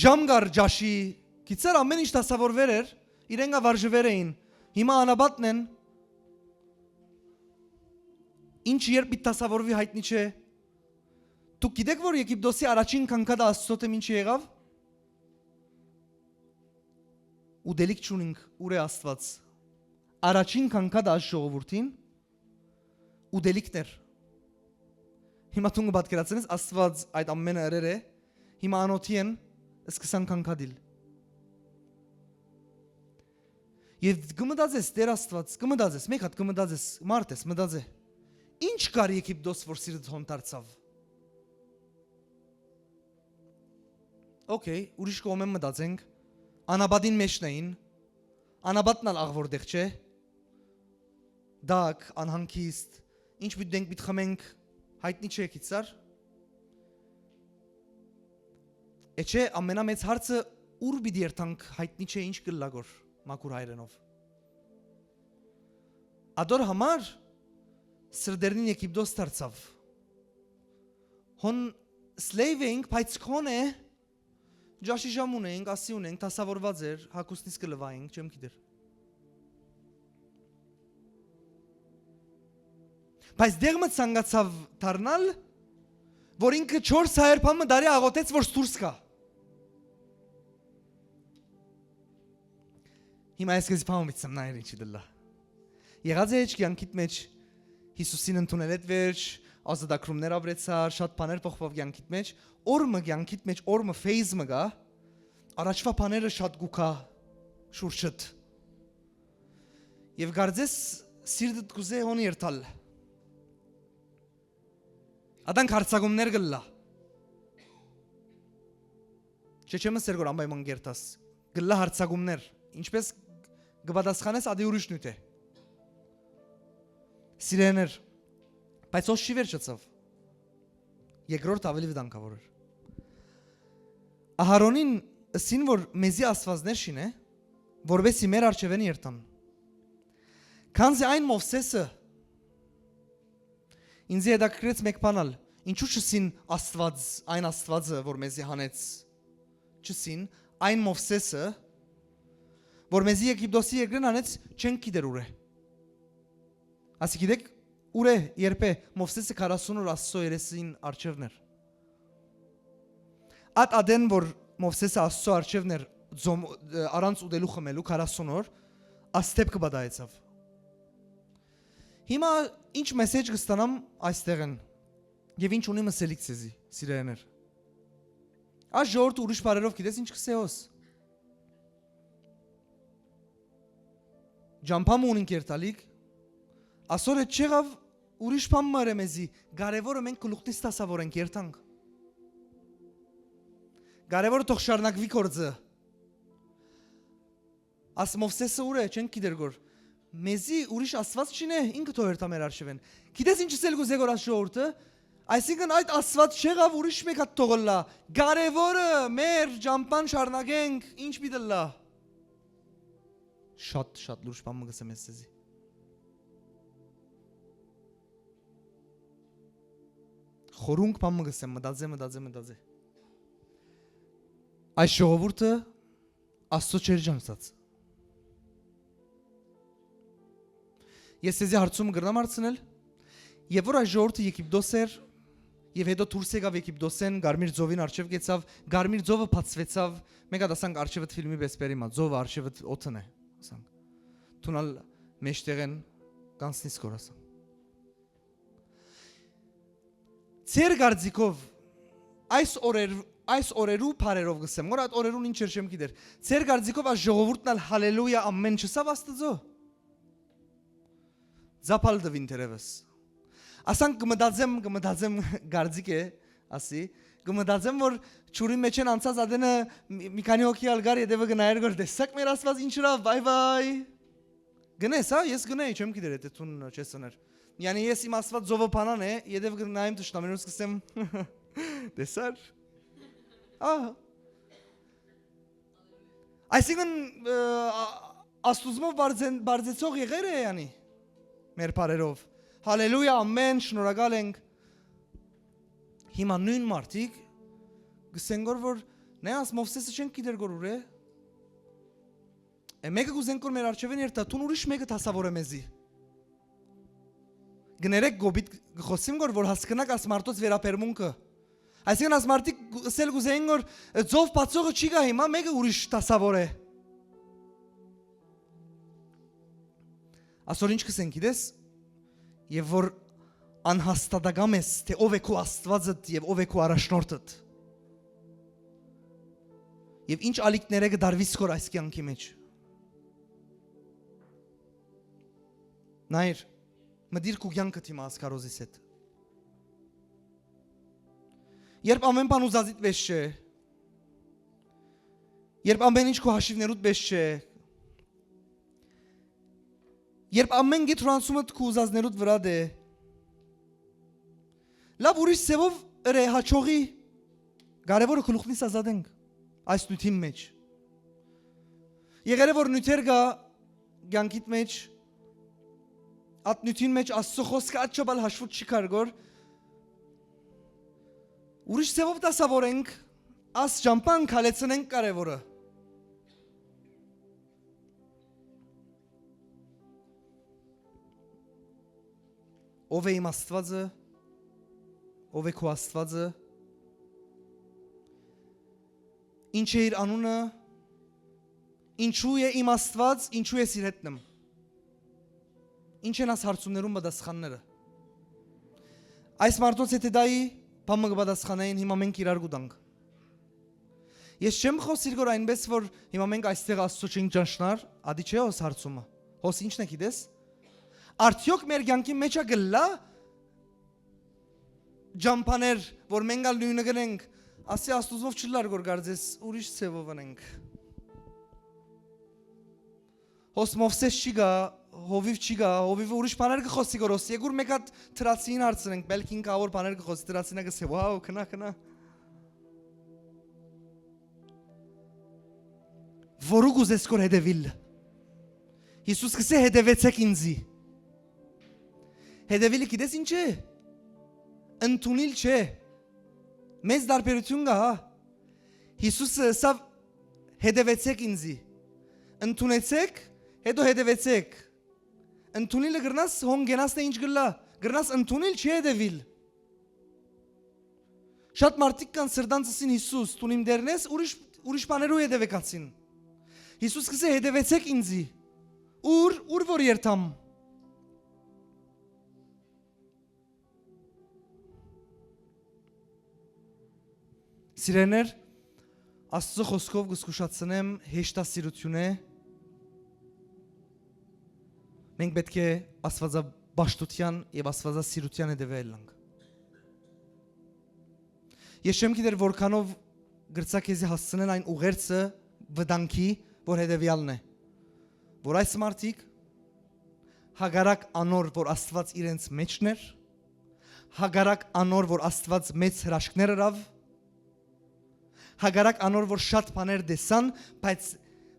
ժամ կար ճաշի, գիցար ամեն ինչ դասավորվեր էր, իրենգա վարժվեր էին, հիմա անապատն են, ինչ երբ պիտի դասավորվի հայտնի չէ։ Դուք գիտեք, որ Եգիպտոսի առաջին կանգատը Աստծո դեմ ինչ եղաւ։ Ուտելիք չունինք, ուր է Աստված։ Առաջին կանգատը այս ժողովուրդին ուտելիքն էր։ Հիմա դուն կը պատկերացնես, Աստված այդ ամենը ըրեր է, հիմա անօթի են, սկսան կանգատիլ։ Եվ կը մտածես, Տեր Աստված, կը մտածես, մէկ հատ կը մտածես, մարդ ես, մտածե։ Ինչ կար Եգիպտոս, որ սիրտ հոն դարձաւ։ Okay, ուրիշ կողմէն մտածենք, անապատին մէջն էին, անապատն ալ աղ որտեղ չէ, դակ, անհանգիստ, ինչ պիտի դենք, պիտի խմենք, հայտնի չէ, գիցար։ Է չէ, ամենամեծ հարցը, ուր պիտի երթանք, հայտնի չէ, ինչ կլա գոր, մաքուր հայրենով։ Ադոր համար սրտերնին Եգիպտոս դարձաւ։ Հոն slave էինք, բայց քոնէ ջաշի ժամ ունենք, ասի ունենք, դասավորված էր, հագուստից կը լվայինք, չեմ գիտեր։ Բայց դեղ մը ցանկացաւ դառնալ, որ ինքը չորս հարիւր բան մը տարի աղօթեց, որ դուրս գայ։ Հիմա ես քեզի բան մտցեմ, նայր ինչի դլլա։ Եղած է էջ կյանքիդ մեջ Յիսուսին ընդունել էդ վերջ, ազատագրումներ ապրեցար, շատ բաներ փոխվավ կյանքիդ մեջ, օր մը կյանքիդ մեջ, օր մը phase մը կա, առաջվա բաները շատ կու գայ շուրջդ։ Եւ կարծես սիրտդ կուզէ հոն երթալ։ Ատանք հարցակումներ կլլա։ Չէ, չեմ ասեր որ անպայման կերթաս։ Կլլա հարցակումներ։ Ինչպես կպատասխանես, ադի ուրիշ նիւթ է։ Սիրեներ, բայց ոս չի վերջացավ։ Երկրորդ ավելի վտանգավոր էր։ Ահարոնին ըսին որ մեզի աստվածներ շինէ, որպեսզի մեր առջևեն երթան։ Քանզի այն Մովսեսը, Ինձի հետաքրքրեց մէկ բան ալ. ինչու՞ չըսին Աստուած, այն Աստուածը, որ մեզի հանեց, չըսին այն Մովսէսը, որ մեզի Եգիպտոսի երկրէն հանեց, չենք գիտեր ուր է։ Ասի, գիտեք, ուր է, երբ է Մովսէսը քառասուն օր Աստուծոյ երեսին առջեւն էր։ Ատ ատեն, որ Մովսէսը Աստուծոյ առջեւն էր, ձոմ-, ը, առանց ուտելու խմելու քառասուն օր, Աստուած դէպքը պատահեցաւ։ Հիմա ինչ մեսեջ կը ստանամ այստեղէն եւ ինչ ունի մսելիք ձեզի, սիրելիներ։ Այս ժողովուրդը ուրիշ բառերով գիտես ինչ կսե հոս։ Ճամփա մը ունին կերտալիք, ասոր հետ չեղաւ, ուրիշ բան մը ըրէ մեզի, կարեւորը մենք գլուխնից դասավորենք, երթանք։ Կարեւորը թող շարունակուի գործը։ Աս Մովսէսը ուր է, չենք գիտեր գոր։ Մեզի ուրիշ Աստուած չինէ, ինքը թող երթայ մեր առջեւէն։ Գիտես ինչ ըսել կուզէ գոր աս ժողովուրդը։ Այսինքն այդ Աստուած չեղաւ, ուրիշ մէկ հատ թող ըլլայ։ Կարեւորը մեր ճամփան շարունակենք, ինչ պիտի ըլլայ։ Շատ, շատ լուրջ բան մը կ'ըսեմ ես ձեզի։ Խորունկ բան մը կ'ըսեմ, մտածէ, մտածէ, մտածէ։ Այս ժողովուրդը Աստծո չէր ճանչցած։ Ես ձեզի հարցումը կրնամ հարցնել, եւ որ այս ժողովուրդը Եգիպտոս էր, եւ հետո դուրս եկաւ Եգիպտոսէն, Կարմիր ծովին առջեւ գեցաւ, Կարմիր ծովը բացուեցաւ, մէկ հատ ասանք, առջեւդ ֆիլմի պես բերի մա, ծովը առջեւդ օդն է, ասանք։ Դուն ալ մեջտեղէն կանցնիս կոր ասանք։ Ձեր կարծիքով այս օրեր-, այս օրերու բարերով կ'ըսեմ, որ այդ օրերուն ինչ էր չեմ գիտեր։ Ձեր կարծիքով այս ժողովուրդն ալ հալելույա ամեն չըսաւ Աստծո։ Ձապալ տուին դերևս։ Ասանք կը մտածեմ, կը մտածեմ, կարծիք է, ասի, կը մտածեմ, որ ջուրին մեջ են անցած ատենը մի, մի քանի հոգի ալ գար ետևը կը նայեր գոր տեսակ մեր Աստված ինչ ըրաւ, վայ, վայ։ Գնես, հա, ես գնայի, չեմ գիտեր, եթե դուն չես ըներ։ Յանի ես իմ Աստված ծովը փանան է, ետև կը նայեմ թշնամիներուս կ'ըսեմ, «Տեսար»։ Ահա։ Այսինքն, ը, ա-, Աստուծմով բարձեն-, բարձեցող եղեր է, յանի, մեր բարերով։ Հալելույա, ամեն, շնորհակալ ենք։ Հիմա նոյն մարդիկ կ'ըսեն գոր, որ նայած Մովսէսը չենք գիտեր գոր ուր է։ Է, մէկը կ'ուզենք որ մեր առջեւէն երթայ, դուն ուրիշ մէկը դասաւորէ մեզի։ Կներեք, կոպիտ կը խօսիմ գոր, որ հասկնաք աս մարդոց վերաբերմունքը։ Այսինքն, աս մարդիկ ըսել կ'ուզեին որ, ը, ծով բացողը չի գայ հիմա, մէկը ուրիշ դասաւորէ։ Ասոր ինչ կ'ըսեն, գիտես, եւ որ անհաստատակամ ես, թէ ով է քու Աստուածդ եւ ով է քու առաջնորդդ։ Եւ ինչ ալիքներէ կը դարվիս քոր այս կեանքի մեջ։ Նայր, մտիր քու կեանքը դիմաց քարոզիս հետ։ Երբ ամեն բան ուզածիդ վեշ չէ, երբ ամեն ինչ քու հաշիվներուդ վեշ չէ, երբ ամեն գիթ ռանցումը քու ուզածներուդ վրա դէ, լավ ուրիշ ձևով ըրե հաչողի, կարևորը գլուխնից ազատենք այս նյութին մեջ։ Եղերը որ նյութեր կա կյանքիդ մեջ, այդ նյութին մեջ Աստծո խոսքը աչափ ալ հաշվուտ չի կարգոր, ուրիշ ձևով դասավորենք, աս ճամփան քալեցնենք կարևորը։ Ո՞վ է իմ Աստուածը, ո՞վ է քու Աստուածը, ի՞նչ է իր անունը, ինչու է իմ Աստուած, ինչու ես իր հետն եմ։ Ինչ են աս հարցումներուն պատասխանները։ Այս մարդոց եթե դայի, բան մը կը պատասխանային, հիմա մենք իրար կու տանք։ Ես չեմ խօսիր գոր այնպես, որ հիմա մենք այստեղ Աստծո չենք ճանչնար, ադի չէ հոս հարցումը։ Հոս ի՞նչն է, գիտես։ Արդյոք մեր կյանքի մեջ ա գլլա ճամփաներ, որ մենք ալ նույնը գնենք, ասի Աստուծով չլար գոր կարծես, ուրիշ ձևով ընենք։ Հոս Մովսես չի գա, հովիվ չի գա, հովիվը ուրիշ բաներ կը խօսի գոր, հոս եկուր մէկ հատ թրացին հարցնենք, բելքին կա որ բաներ կը խօսի, թրացինը կսե, «Wow, քնա, քնա»։ Որու կուզես գոր հետևիլ։ Յիսուս կսե, «Հետևեցեք ինձի»։ Հետևիլը գիտես ինչ է։ Ընդունիլ չէ։ Մեծ տարբերութիւն կայ, հա։ Յիսուսը ըսաւ. «Հետեւեցէք ինծի»։ Ընդունեցէք, հետո հետեւեցէք։ Ընդունիլը կրնաս հոն գնաս, թէ ինչ կ'ըլլայ, կրնաս ընդունիլ, չի հետեւիլ։ Շատ մարդիկ կան սրտանց ըսին. «Յիսուս, դուն իմ Տէրն ես, ուրիշ, ուրիշ բաներու հետեւեկացին»։ Յիսուս կ'ըսէ. «Հետեւեցէք ինծի»։ Ո՞ւր, ո՞ւր որ երթամ։ Սիրելիներ, Աստուծոյ խօսքով կը զգուշացնեմ հեշտասիրութիւնէ։ Մենք պէտք է աստուածապաշտութեան եւ աստուածասիրութեան հետեւէ ըլլանք։ Ես չեմ գիտեր որքանով կրցայ քեզի հասցնել այն ուղերձը վտանգի, որ հետեւեալն է, որ այս մարդիկ, հակառակ անոր, որ Աստուած իրենց մէջն էր, հակառակ անոր, որ Աստուած մեծ հրաշքներ ըրաւ, հակառակ անոր, որ շատ բաներ տեսան, բայց,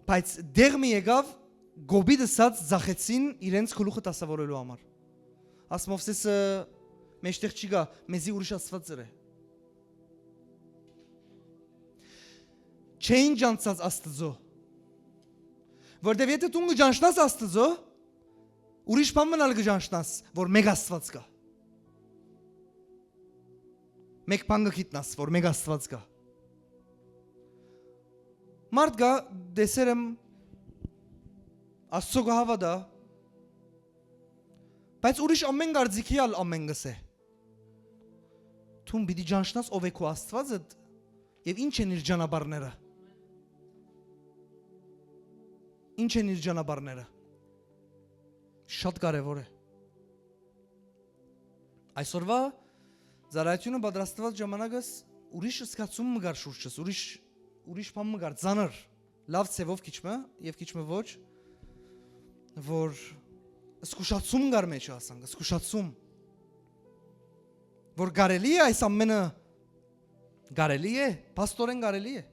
բայց դեղ մը եկաւ, կոպիտ ըսած, ձախեցին իրենց գլուխը դասաւորելու համար։ Աս Մովսէսը մէջտեղ չի գայ, մեզի ուրիշ Աստուած ըրէ։ Չէին ճանչցած Աստուծոյ։ Որտեւ եթէ դուն կը ճանչնաս Աստուծոյ, ուրիշ բան մըն ալ կը ճանչնաս, որ մէկ Աստուած կայ։ Մէկ բան կը գիտնաս, որ մէկ Աստուած կայ։ Մարդ կայ, տեսեր եմ, Աստուծոյ կը հաւատայ, բայց ուրիշ ամեն կարծիքի ալ ամեն կ'ըսէ։ Դուն պիտի ճանչնաս ով է քու Աստուածդ եւ ինչ են իր ճանապարհները։ Ինչ են իր ճանապարհները։ Շատ կարեւոր է։ Այսօրվա ծառայութիւնը պատրաստուած ժամանակս ուրիշ զգացում մը կար շուրջս, ուրիշ, ուրիշ բան մը կար, ծանր, լաւ ձեւով քիչ մը եւ քիչ մը ոչ, որ զգուշացում կար մեջը, ասենք, զգուշացում, որ կարելի է այս ամենը, կարելի է, փաստորեն կարելի է։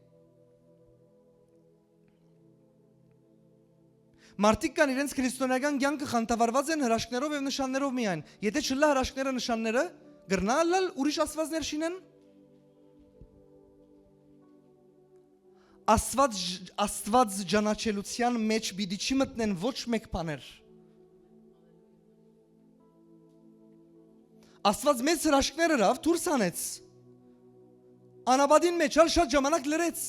Մարդիկ կան իրենց քրիստոնեական կյանքը խանդավառված են հրաշքներով եւ նշաններով միայն։ Եթէ չըլլայ հրաշքները, նշանները, կրնա ըլլալ ուրիշ աստուածներ շինեն։ Աստուած, Աստուած ճանաչելիության մէջ պիտի չի մտնեն ոչ մէկ բաներ։ Աստուած մեծ հրաշքներ ըրաւ, դուրս հանեց։ Անապատին մէջ ալ շատ ժամանակ լռեց։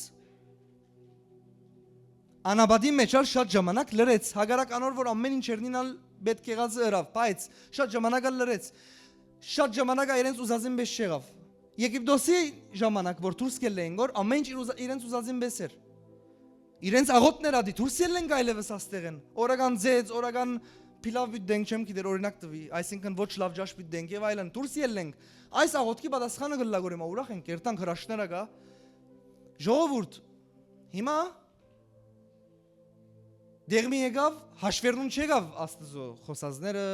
Անապատին մէջ ալ շատ ժամանակ լռեց, հակառակ անոր, որ ամեն ինչ երնին ալ պէտք եղածը ըրաւ, բայց շատ ժամանակ ալ լռեց։ Շատ ժամանակ ա իրենց ուզածին պես չեղաւ։ Եգիպտոսի ժամանակ, որ դուրս կ'ելլէին գոր, ամեն ինչ իր ուզա-, իրենց ուզածին պես էր։ Իրենց աղօթքներ ատի դուրս ելլենք այլեւս աստեղէն։ Օրական ձեծ, օրական փիլաւ պիտի դենք, չեմ գիտեր, օրինակ տուի, այսինքն ոչ լաւ ճաշ պիտի դենք եւ այլն, դուրս ելլենք։ Այս աղօթքի պատասխանը կ'ըլլայ, որ հիմա ուրախ ենք, երթանք, հրաշքները կայ։ Ժողովուրդ, հիմա դեղմի եկաւ, հաշվերնուն չեկաւ Աստուծոյ խօսածները,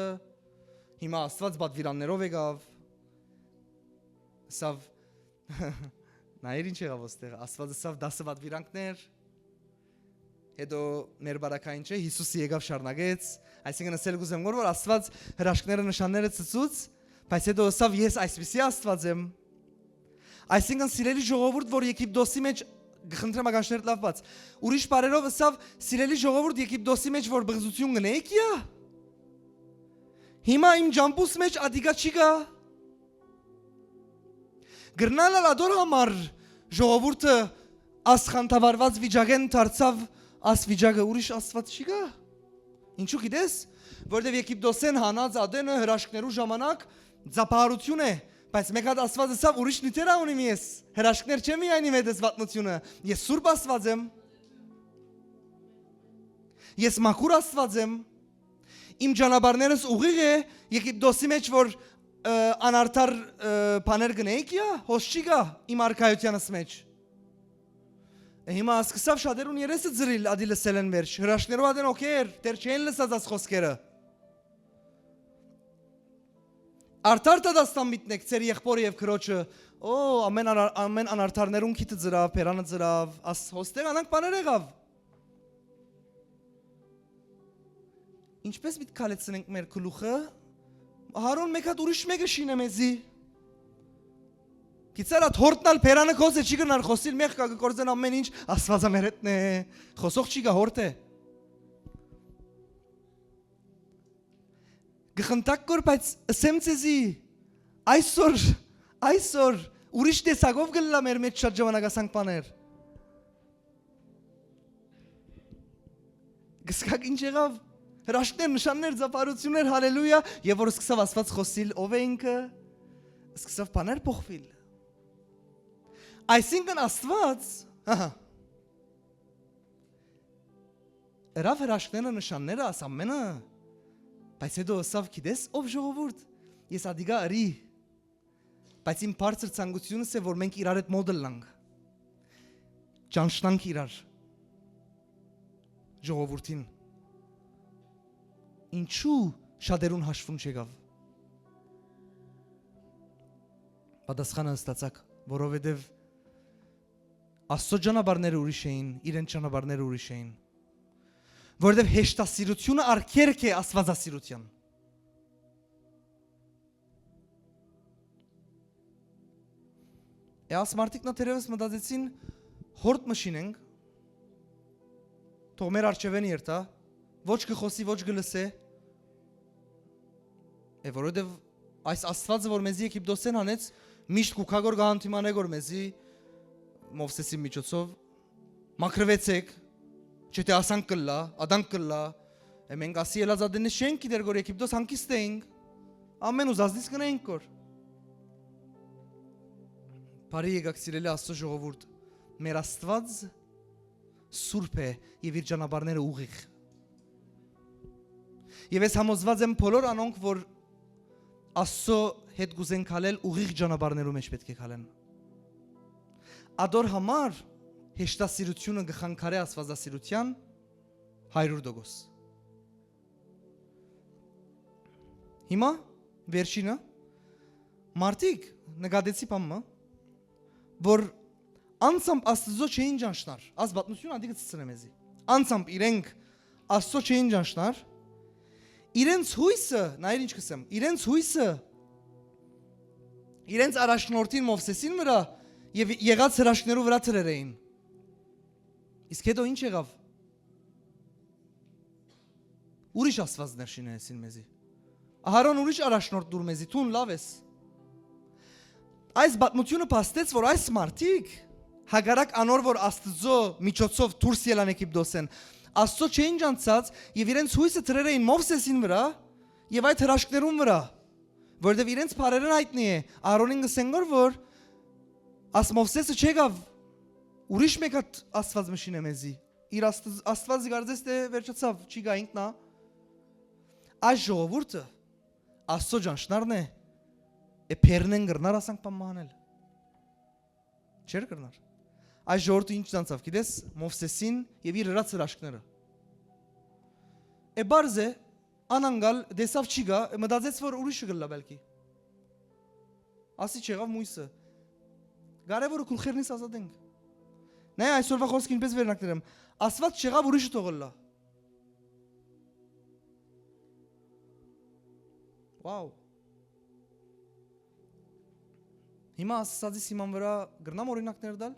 հիմա Աստուած պատվիրաններով եկաւ, սավ, նայիր ինչ եղաւ ոստեղ, Աստուած սավ դասը պատվիրանքներ, հետո մեր բարակային չէ, Յիսուսը եկաւ շարունակեց, այսինքն ասել կուզեմ, որ, որ Աստուած հրաշքները, նշանները ցցուց, բայց հետո ըսաւ. «Ես այսպիսի Աստուած եմ»։ Այսինքն, սիրելի ժողովուրդ, որ Եգիպտոսի մեջ, կխնդրեմ ականջներդ լաւ բաց, ուրիշ բարերով ըսաւ. «Սիրելի ժողովուրդ, Եգիպտոսի մեջ որ բղզություն կ'ընէիք, յա, հիմա իմ ճամբուս մեջ ատիկա չի գա»։ Կրնան ալ ատոր համար ժողովուրդը ասխանդավառված վիճակեն դարձաւ, աս վիճակը ուրիշ Աստուած չի գա։ Ինչու գիտես, որտեւ Եգիպտոսէն հանած ատենը հրաշքներու ժամանակ ծափահարություն է, բայց մէկ հատ Աստուած ըսաւ. «Ուրիշ նիւթեր ա ունիմ ես, հրաշքներ չէ միայն իմ հետ ես պատմությունը, ես սուրբ Աստուած եմ, ես մաքուր Աստուած եմ, իմ ճանապարհներս ուղիղ է, Եգիպտոսի մեջ որ, ը, անարդար, ը, բաներ կ'ընէիք, յա, հոս չի գա իմ արքայութեանս մեջ»։ Է, հիմա սկսաւ շատերուն երեսը ձրիլ, ատի լսելէն վերջ, հրաշքներու ատեն օքեր, դեռ չեն լսած աս խօսքերը։ Արդար դատաստան միտնեք ձեր եղբորը եւ քրոջը, օ, ամեն անար-, ամեն անարդարներուն քիթը ձրաւ, բերանը ձրաւ, աս հոստեղ անանք բաներ եղաւ։ Ինչպէս պիտի քալեցնենք մեր գլուխը, Ահարոն մէկ հատ ուրիշ մէկը շինէ մեզի։ Գիցար ատ հորտն ալ բերանը կոց է, չի կրնար խօսիլ, մեղքը կը գործեն ամեն ինչ, Աստուածը մեր հետն է։ Խօսող չի գա, հորտ է։ Գխնդակ կոր, բայց ըսեմ ձեզի, այսօր, այսօր ուրիշ տեսակով կլլա մեր մեջ շատ ժամանակ ասանք բաներ։ Գսկակ ինչ եղավ։ Հրաշքներ, նշաններ, ծափարություններ, հալելույա, եւ որ սկսավ Աստված խօսիլ, ով է ինքը, սկսավ բաներ փոխվել։ Այսինքն Աստված, ահա, ըրավ հրաշքները, նշանները, աս ամենը, բայց հետո ըսավ, գիտես, ով ժողովուրդ, ես ադիգա ըրի, բայց իմ բարձր ցանկությունս է, որ մենք իրար հետ մոտ ըլլանք, ճանչնանք իրար ժողովուրդին։ Ինչու շատերուն հաշվում չեկավ։ Պատասխանը ըստացաք, որովհետեւ Աստծո ճանապարհները ուրիշ էին, իրենց ճանապարհները ուրիշ էին։ Որովհետեւ հեշտասիրությունը արգելք է աստվածասիրության։ Է աս մարդիկ նա թերևս մտածեցին, հորդ մը շինենք, թող մեր արջևեն երթա, ոչ կը խօսի, ոչ կը լսե։ Է որովհետեւ այս Աստվածը, որ մեզի Եգիպտոսէն հանեց, միշտ կու գա գոր կը հանդիմանէ գոր մեզի Մովսեսի միջոցով, մաքրուեցեք, չէ՞ թե ասանք կլլա, ադանք կլլա, է մենք ասի ելած ատեննի շենք գիտեր գոր Եգիպտոս հանգիստ էինք, ամեն ուզածնից կնայինք գոր։ Բարի եկաք, սիրելի Աստծո ժողովուրդ, մեր Աստված սուրբ է եւ իր ճանապարհները ուղիղ։ Եւ ես համոզված եմ, բոլոր անոնք, որ Աստծո հետ կուզեն քալել, ուղիղ ճանապարհներու մեջ պէտք է քալեն։ Ադոր համար հեշտասիրությունը կը խանգարէ աստվածասիրության հարիւր տոկոս։ Հիմա վերջինը, մարդիկ, նկատեցի բան մը, որ անցամբ Աստծո չէին ճանչնար, աս պատմությունը անդի կը ցցնէ մեզի, անցամբ իրենք Աստծո չէին ճանչնար, իրենց յոյսը, նայր ինչ կսեմ, իրենց յոյսը իրենց առաջնորդին Մովսեսին վրայ եւ եղած հրաշքներու վրայ դրեր էին։ Իսկ հետո ինչ եղավ։ Ուրիշ աստվածներ շինեցին մեզի։ Ահարոն ուրիշ առաջնորդ դուր մեզի, դուն լաւ ես։ Այս պատմությունը փաստեց, որ այս մարդիկ, հակառակ անոր, որ Աստծո միջոցով դուրս ելան Եգիպտոսէն, Աստծո չէին ճանչցած եւ իրենց յոյսը դրեր էին Մովսեսին վրայ եւ այդ հրաշքներուն վրայ, որովհետեւ իրենց բառերէն յայտնի է, Ահարոնին կսեն գոր, որ աս Մովսեսը չեկաւ, ուրիշ մէկ հատ Աստված մը շինէ մեզի։ Իր Աստված, Աստվածը կարծես թէ վերջացաւ, չի գա ինքնա։ Այս ժողովուրդը Աստծո ճանչնարն է, է բերնեն կրնար ասանք բան մը անել։ Չէր կրնար։ Այս ժողովուրդը ինչ անցաւ, գիտես, Մովսեսին եւ իր ըրած հրաշքները։ Է բարձ է, անանգալ, տեսաւ չի գա, մտածեց, որ ուրիշը կլլա բելքի։ Ասի չեղավ մույսը։ Կարևորը գլուխերնից ազատենք։ Նայ այսօրվա խոսքը ինչպես վերնակներ եմ։ Աստված չեղավ, ուրիշը թող ըլլա։ Wow։ Հիմա ասացի սիման վրա կրնամ օրինակներ տալ։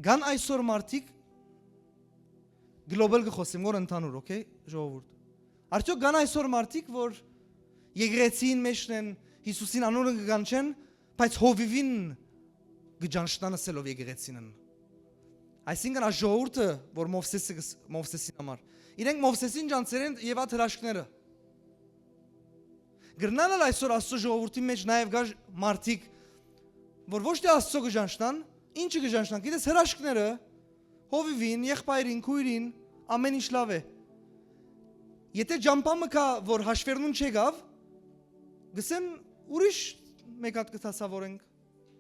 Կան այսօր մարդիկ, գլոբալ կը խոսեմ, որ ընդհանուր, օքեյ, ժողովուրդ։ Արդյոք կան այսօր մարդիկ, որ եկեղեցին մեջն են, Հիսուսին անունը կը կանչեն, բայց հովիվին կը ճանչնան ըսելով եկեղեցին են։ Այսինքն այս ժողովուրդը, որ Մովսեսը գս-, Մովսեսին համար, իրենք Մովսեսին ճանչեր են եւ այդ հրաշքները։ Կրնան ալ այսօր Աստծո ժողովուրդի մեջ նաեւ կա ժ-, մարդիկ, որ ոչ թե Աստծո կը ճանչնան, ինչը կը ճանչնան, գիտես, հրաշքները, հովիվին, եղբայրին, քույրին, ամեն ինչ լաւ է։ Եթե ճամբայ մը կայ, որ հաշվերնուն չեկաւ, գսեն ուրիշ մէկ հատ կը դասաւորենք։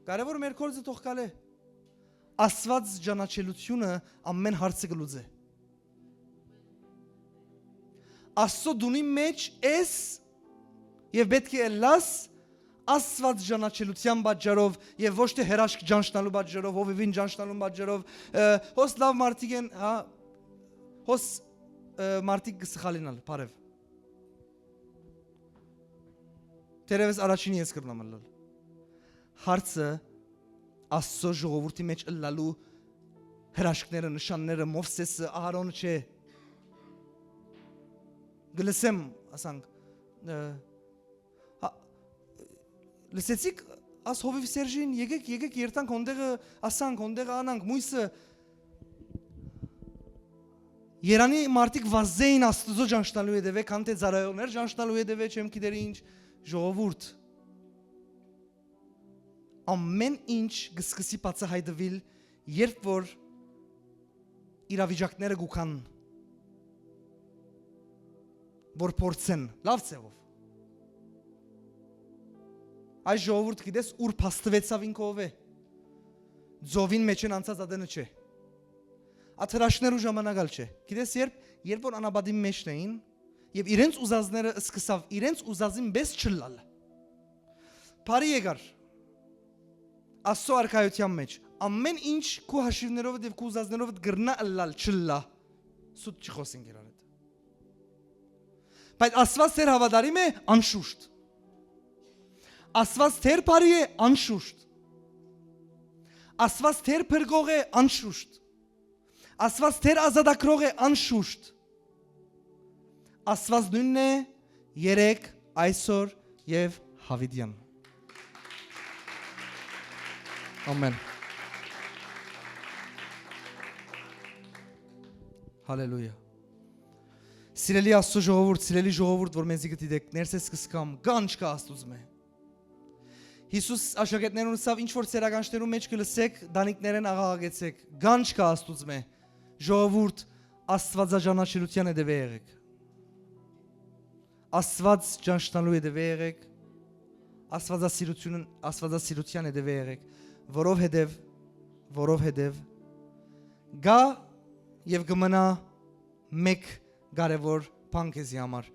Կարեւոր մեր գործը թող գալէ։ Աստված ճանաչելիությունը ամեն հարցը կը լուծէ։ Աստծո տունի մեջ ես եւ պէտք է ըլլաս Աստված ճանաչելիության պատճառով եւ ոչ թե հրաշք ճանչնալու պատճառով, հովիվին ճանչնալուն պատճառով, ը, հոս լաւ մարդիկ են, հա, հոս, ը, մարդիկ կը սխալինալ, բարեւ։ Թերևս առաջինը ես կրնամ ըլլալ։ հարցը Աստծո ժողովուրդի մէջ ըլլալու հրաշքները, նշանները, Մովսէսը, Ահարոնը չէ։ Կը լսեմ, ասանք, ը, հա, լսեցիք, աս Հովիվ Սերժին, եկեք, եկեք երթանք հոնդեղը, ասանք, հոնդեղը անանք, մոյսը, երանի մարդիկ վազեին Աստուծո ճանչնալու հետեւէ, քան թէ ծառայողներ ճանչնալու հետեւէ, չեմ գիտեր ինչ, ժողովուրդ։ Ամեն ինչ կը սկսի բացահայտուիլ, երբ որ իրավիճակները կու գան, որ փորձեն, լաւ ձեւով։ Այս ժողովուրդ գիտես ուր փաստուեցաւ ինքը ով է։ Ծովին մէջէն անցած ատենը չէ։ Ատ հրաշքներու ժամանակ ալ չէ։ Գիտես երբ, երբ որ անապատին մէջն էին, եւ իրենց ուզածները սկսաւ իրենց ուզածին պես չլալ։ Բարի եկար Աստծո արքայութեան մէջ։ Ամեն ինչ քու հաշիվներովդ եւ քու ուզածներովդ կրնայ ըլլալ, չլլայ, սուտ չի խօսենք իրար հետ։ Բայց Աստված թեր հաւատարիմ է, անշուշտ։ Աստված թեր բարի է, անշուշտ։ Աստված թեր փրկող է, անշուշտ։ Աստված թեր ազատագրող է, անշուշտ։ Աստված նոյնն է երեկ, այսօր եւ յաւիտեան։ Ամեն։ Հալելույա։ Սիրելի Աստծո ժողովուրդ, սիրելի ժողովուրդ, որ մեզի կը դիտեք, ներսես կսկամ, գանչ կա Աստուծմէ։ Յիսուս աշակերտներուն ըսաւ, ինչ որ ծերականչներու մէջ կը լսեք, տանիքներէն աղաղակեցեք, գանչ կա Աստուծմէ, ժողովուրդ, Աստուածաճանաչելութեան հետեւէ եղեք։ Աստուած ճանչնալու հետեւէ եղեք, Աստուածասիրութիւնը, Աստուածասիրութեան հետեւէ եղեք, որովհետեւ, որովհետեւ կայ եւ կը մնայ մէկ կարեւոր բան քեզի համար,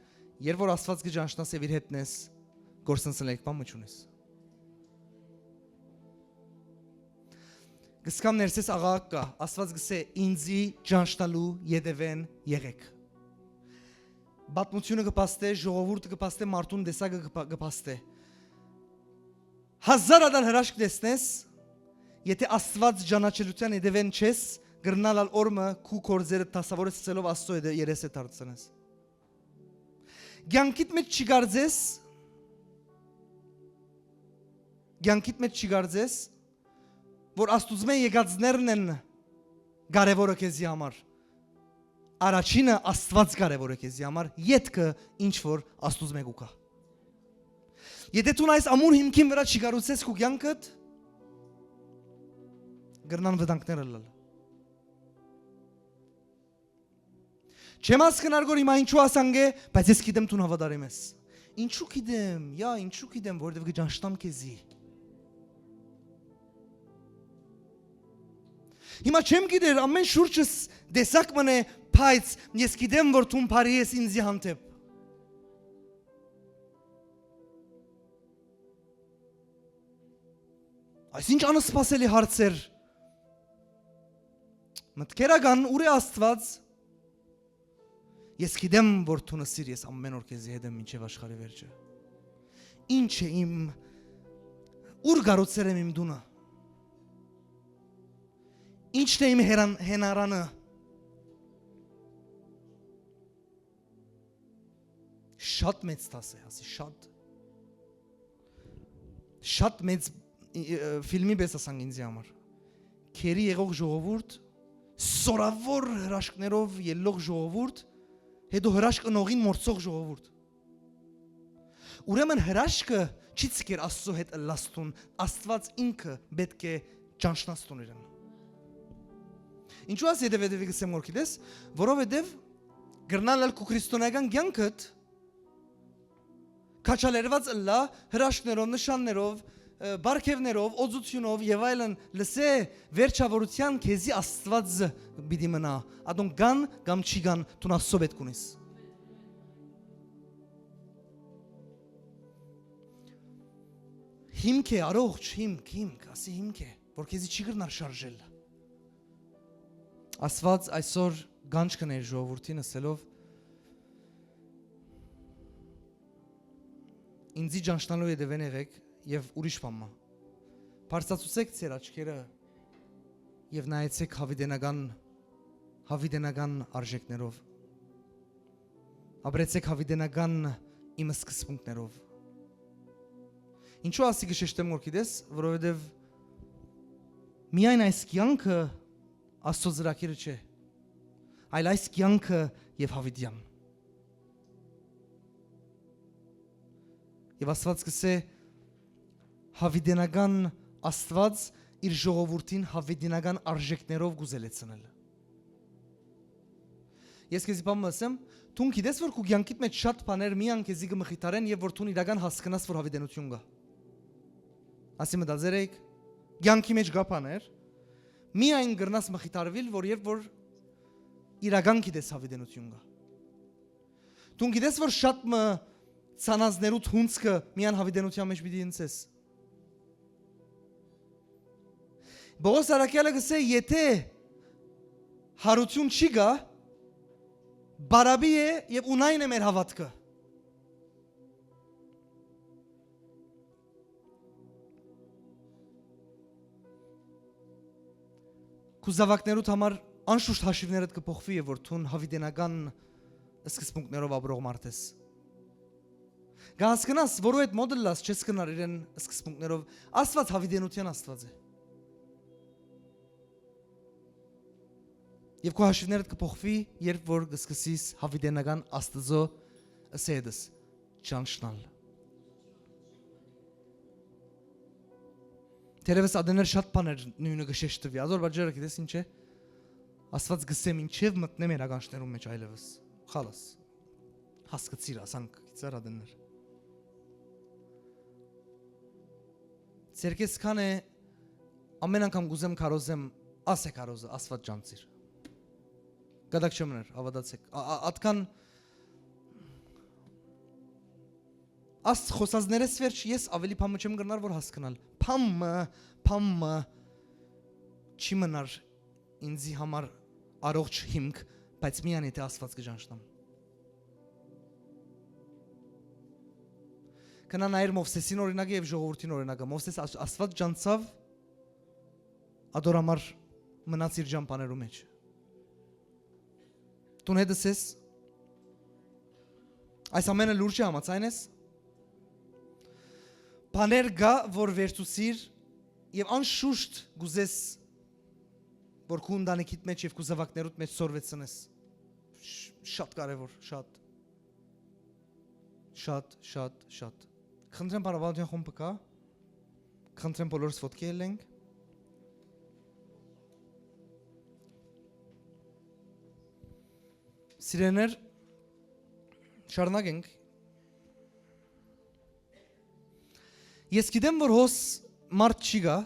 երբ որ Աստուած կը ճանչնաս եւ իր հետն ես, գործընծնելիք բան մը չունես։ Կսկամ ներսես աղաղակ կայ, Աստուած կսէ ինձի ճանչնալու ետևէն եղեք։ Պատմութիւնը կը փաստէ, ժողովուրդը կը փաստէ, մարդուն տեսակը կը փ-, կը փաստէ։ Հազար ատան հրաշք տեսնես, եթէ Աստուած ճանաչելիության ետևէն չես, կրնալ ալ օրը մը քու գործերը դասաւորես, ցելով Աստծո հետ երեսը դարձնես։ Կյանքիդ մեջ չի կարծես, կյանքիդ մեջ չի կարծես, որ Աստուծմէ եկածներն են կարևորը քեզի համար։ Առաջինը Աստուած կարևոր է քեզի համար, ետքը ինչ որ Աստուծմէ կու գայ։ Եթէ դուն այս ամուր հիմքին վրայ չի կառուցես քու կյանքդ, կրնան վտանգներ ըլլալ։ Չեմ հասկնար գոր հիմա ինչու ասանք է, բայց ես գիտեմ դուն հաւատարիմ ես։ Ինչու գիտեմ, յա, ինչու գիտեմ, որովհետեւ կը ճանչնամ քեզի։ Հիմա չեմ գիտեր, ամեն շուրջս տեսակ մնե, բայց ես գիտեմ, որ դուն բարի ես ինձի հանդեպ։ Այս ինչ անսպասելի հարցեր։ Մտքերական, ուր է Աստված։ Ես գիտեմ, որ դու նսիր, ես ամեն օր քեզի հետ եմ մինչև աշխարհի վերջը։ Ինչ է իմ, ուր կառուցեր եմ իմ տունը։ Ինչն է իմ հերան-, հենարանը։ Շատ մեծ դաս է, ասի, շատ, շատ մեծ, ը, ը, ֆիլմի պես ասանք ինձի համար։ Քերի եղող ժողովուրդ, սորավոր հրաշքներով ելլող ժողովուրդ, հետո հրաշք ընողին մորցող ժողովուրդ։ Ուրեմն հրաշքը չի ցկեր Աստծո հետ ըլլաստուն, Աստված ինքը պետք է ճանչնաստուն իրեն։ Ինչու՞ աս ետևետևի գսեմ որ գիտես, որովհետև կրնալ ալ քու քրիստոնեական կյանքդ քաչալերված ըլլա հրաշքներով, նշաններով, ը, բարգևներով, օծությունով և այլն, լսե, վերջավորության քեզի Աստված պիտի մնա, ատոնք կան կամ չի կան, դուն Աստծո պետք ունես։ Հիմք է, առողջ հիմք, հիմք, ասի հիմք է, որ քեզի չի կրնար շարժել։ Աստված այսօր գանչ կներ ժողովրդին ըսելով. «Ինձի ճանչնալու ետևէն եղեք», և ուրիշ բան մը. Բարձրացուցէք ձեր աչքերը եւ նայեցէք յաւիտենական, յաւիտենական արժեքներով։ Ապրեցէք յաւիտենական իմ սկզբունքներով։ Ինչո՞ւ ասի կը շեշտեմ, որ գիտես, որովհետեւ միայն այս կեանքը Աստծո ծրագիրը չէ, այլ այս կեանքը եւ յաւիտեան։ Եւ Աստուած կ'ըսէ, յաւիտենական Աստուած իր ժողովուրդին յաւիտենական արժեքներով կ'ուզելեցնել։ Ես քեզի բան մը ըսեմ, դուն գիտես, որ քու կեանքիդ մէջ շատ բաներ միայն քեզի կը մխիթարեն, եւ որ դուն իրական հասկնաս, որ յաւիտենութիւն կայ։ Ասի մտածեր էիք, կեանքի մէջ կայ բաներ, միայն կրնաս մխիթարուիլ, որ երբ որ իրական գիտես յաւիտենութիւն կայ։ Դուն գիտես, որ շատ մը ցանածներու հունձքը միայն յաւիտենութեան մէջ պիտի ընցես։ Պողոս առաքեալը կ'ըսէ, եթէ յարութիւն չի գայ, բարապի է եւ ունայն է մեր հաւատքը։ Քու զաւակներուդ համար անշուշտ հաշիվներդ կը փոխուի, եւ որ դուն յաւիտենական սկզբունքներով ապրող մարդ ես։ Կը հասկնաս, որու հետ մօտ ըլլաս, չես կրնար իրեն սկզբունքներով, Աստուած յաւիտենութեան Աստուած է։ Եւ քու հաշիվներդ կը փոխուի, երբ որ կը սկսես յաւիտենական Աստուծոյ ըսել ես ճանչնալ։ Թերեւս ատեներ շատ բաներ նոյնը կը շեշտուի, ադոր պատճառը գիտես ինչ է։ Աստուած կ'ըսէ, մինչեւ մտնեմ մեր ականջներուն մէջ այլեւս։ Խալաս։ Հասկացիր, ասանք, գիտեր ատեներ։ Ձերքես քան է, ամեն անգամ կ'ուզեմ քարոզեմ, ասէ քարոզը, Աստուած ճանչնայ։ Կատակ չեմ ներ, հաւատացէք։ Ա-, ա-, ատկան աստ խօսածներես վերջ ես աւելի բան մը չեմ կրնար որ հասկնալ։ Բան մը, բան մը չի մնար ինձի համար առողջ հիմք, բայց միայն եթե Աստուած կը ճանչնամ։ Կնա նայեր Մովսեսին օրինակը եւ ժողովուրդին օրինակը։ Մովսես Ա-, Աստուած ճանչցաւ, ադոր համար մնաց իր ճամբաներու մէջ։ Դուն հետս ես, այս ամենը լուրջ է, համաձայն ես։ Բաներ կայ, որ վերցուցիր եւ անշուշտ կ'ուզես, որ քու ընտանիքիդ մէջ եւ քու զաւակներուդ մէջ սորվեցնես։ Շ-, շատ կարեւոր, շատ։ Շատ, շատ, շատ։ Խնդրեմ, բարաբանության խումբը կա։ Խնդրեմ, բոլորս ոտքի ելենք։ Սիրեներ, շարունակենք։ Ես գիտեմ, որ հոս մարդ չի գայ,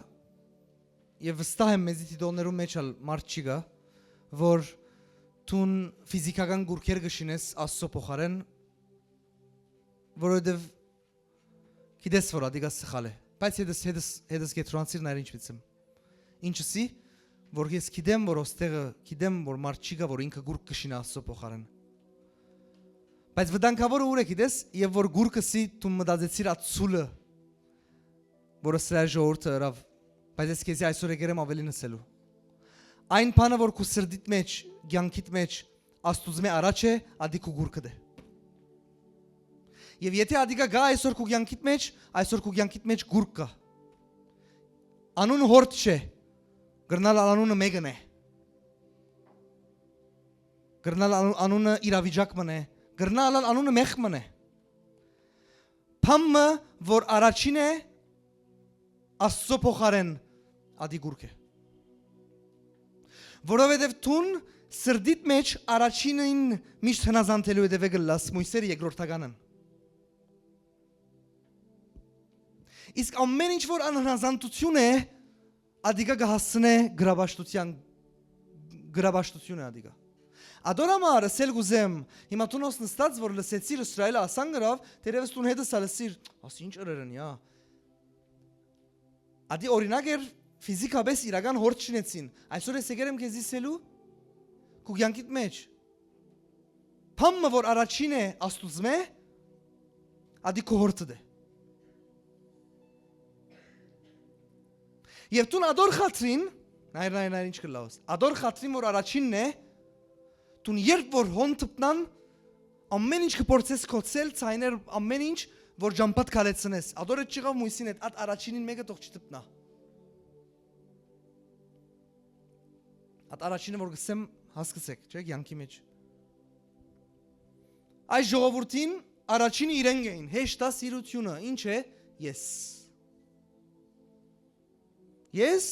եւ վստահ եմ, մեզի դիտողներուն մէջ ալ մարդ չի գայ, որ դուն ֆիզիքական կուռքեր կը շինես Աստծո փոխարեն, որովհետեւ գիտես, որ ատիկա սխալ է, բայց հետս, հետս, հետս կեդրոնացիր նայր ինչ պիտի։ Ինչ ըսի, որ ես գիտեմ, որ ոստեղը, գիտեմ, որ մարդ չի գայ, որ ինքը կուռք կը շինի Աստծո փոխարեն։ Բայց վտանգավորը ուր է, գիտես, եւ որ կուռքը սի դու մտածեցիր ա ցուլը, որ Իսրայէլ ժողովուրդը ըրաւ, բայց ես քեզի այսօր եկեր եմ ավելին ըսելու։ Այն բանը, որ քու սրտիդ մէջ, կեանքիդ մէջ Աստուծմէ առաջ է, ատի քու կուռքդ է։ Եւ եթե ատիկա գայ այսօր քու կեանքիդ մէջ, այսօր քու կեանքիդ մէջ կուռք կայ։ Անունը հորդ չէ, կրնալ ալ անունը մեկն է։ Կրնալ ալ անունը իրավիճակ մըն է, կրնալ ալ անունը մեղք մըն է։ Բան մը, որ առաջին է, Աստծո փոխարեն ատի կուռք է։ Որովհետև դուն սրտիդ մեջ առաջինին միշտ հնազանդելու հետևե կլաս, մոյսեր երկրորդականն։ Իսկ ամեն ինչ, որ անհնազանդություն է, ադիկա կհասցնե գրաբաշտության, գրաբաշտություն է ադիկա։ Ադոր համար ըսել կուզեմ, հիմա դուն ոս նստած, որ լսեցիր Իսրայելը ասան գրավ, դերևս դուն հետս ա լսիր, ասի ինչ ըրերն, յա։ Ադի օրինակ էր, ֆիզիկապես իրական հորդ չնեցին։ Այսօր ես եկեր եմ քեզի սելու, քու կյանքիդ մեջ։ Բան մը, որ առաջին է Աստուծմէ, ադի քու հորդդ է։ Եւ դուն ատոր խատրին, նայր, նայր, նայր, ինչ կը լաուս, ատոր խատրին, որ առաջինն է, դուն երբ որ հոն դպնան, ամեն ինչ կը փորձես կոչել, ցայներ, ամեն ինչ, որ ճամբատ քալեցնես։ Ատոր հետ չեղաւ Մույսին հետ, ատ առաջինին մեկը թող չդպնա։ Ատ առաջինը որ կսեմ, հասկցեք, չէ՞, կեանքի մեջ։ Այս ժողովուրդին առաջինը իրենք էին, հեշտասիրությունը, ինչ է, ես։ Ես,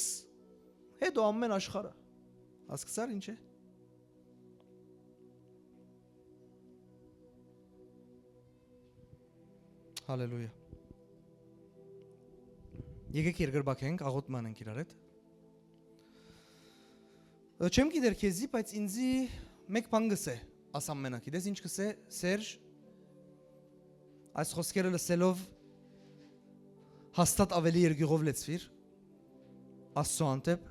հետո ամեն աշխարհը։ Հասկցար ինչ է։ Հալելույա։ Եկեք երկրպագենք, աղոթման ենք իրար հետ։ Ը, չեմ գիտեր քեզի, բայց ինձի մեկ բան կսե, աս ամենը, գիտես ինչ կսե, Սերժ, այս խոսքերը լսելով հաստատ ավելի երկյուղով լեցվիր, Աստծո հանդէպ,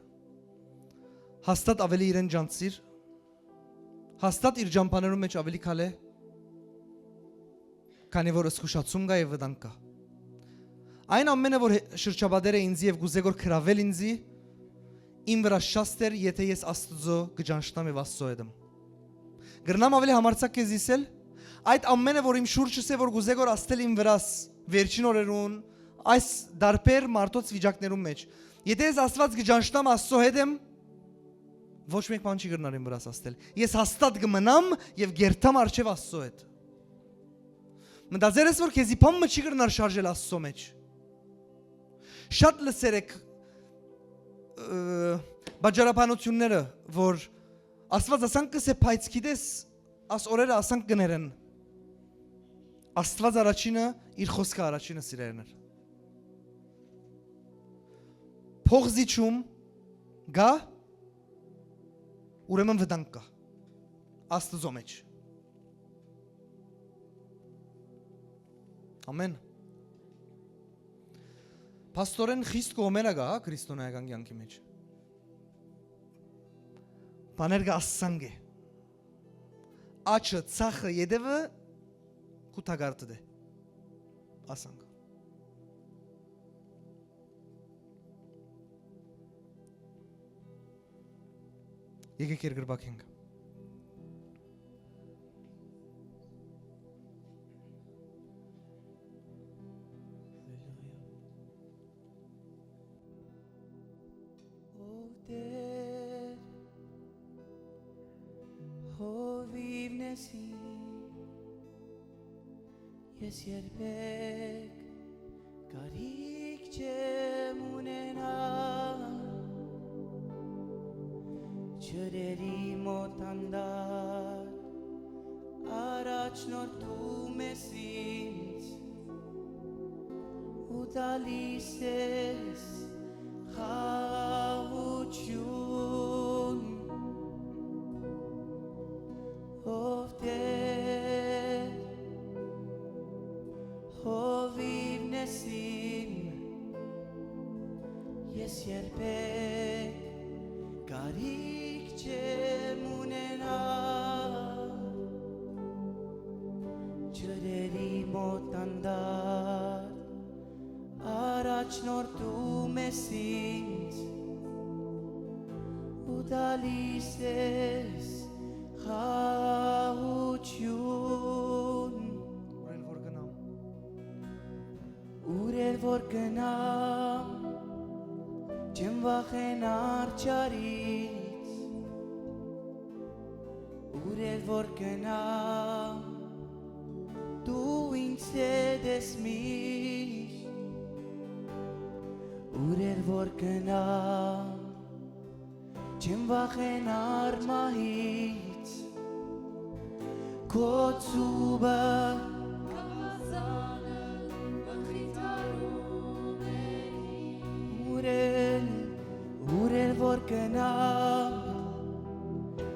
հաստատ ավելի իրեն ջանցիր, հաստատ իր ճամբաներուն մեջ ավելի քալէ, քանի որ զգուշացում կայ եւ վտանգ կայ։ Այն ամենը, որ հե-, շրջապատեր է ինձի եւ կուզէ որ գրաւել ինձի, իմ վրայ շաստ էր, եթէ ես Աստուծոյ կը ճանչնամ եւ Աստծո հետ եմ։ Կրնամ ավելի համարձակ քեզի ըսել, այդ ամենը, որ իմ շուրջս է, որ կուզէ որ ազդել իմ վրաս, վերջին օրերուն, այս դարբեր մարդոց վիճակներուն մեջ, եթէ ես Աստուած կը ճանչնամ, Աստծո հետ եմ, ոչ մեկ բան չի կրնար իմ վրաս ազդել։ Ես հաստատ կը մնամ եւ կերթամ առջեւ Աստծո հետ։ Մտածեր ես, որ քեզի բան մը չի կրնար շարժել Աստծո մեջ։ Շատ լսեր եք, ը, բաճարաբանությունները, որ Աստված ասանք կսե, բայց գիտես, աս օրերը ասանք կներեն։ Աստված առաջինը, իր խոսքը առաջինը, սիրելիներ։ Փոխզիջում կա, ուրեմն վտանգ կայ Աստուծո մեջ։ Ամեն։ Փաստորեն խիստ կողմերը կայ, հա, քրիստոնեական կյանքի մեջ։ Բաներ կը ասսան կը։ Աչը, ցախը, ետևը, քու թակարդը դէ։ Ասանք։ Եկեք երկրպագենք։ Ով Տեր, հովիվն ես իմ, ես երբեք կարիք չեմ ունենա ջրերի մոտ անդար, առաջնորդում ես ինձ ու տալիս ես խաղաղություն, ով Տեր, հովիվն ես իմ, ես երբեք կարիք չեմ ունենա ջրերի մոտ անդար, առաջնորդում ես ինձ ու տալիս ես խաղաղություն։ Ուր էլ որ գնամ, ուր էլ որ գնամ, չեմ վախենար չարից, ուր էլ որ գնամ, դու ինձ հետ ես միշտ, ուր էլ որ գնամ, չեմ վախենար մահից, քո ծուբը, գազանը մխիթարում է ինձ, ուր էլ, ուր էլ որ գնամ,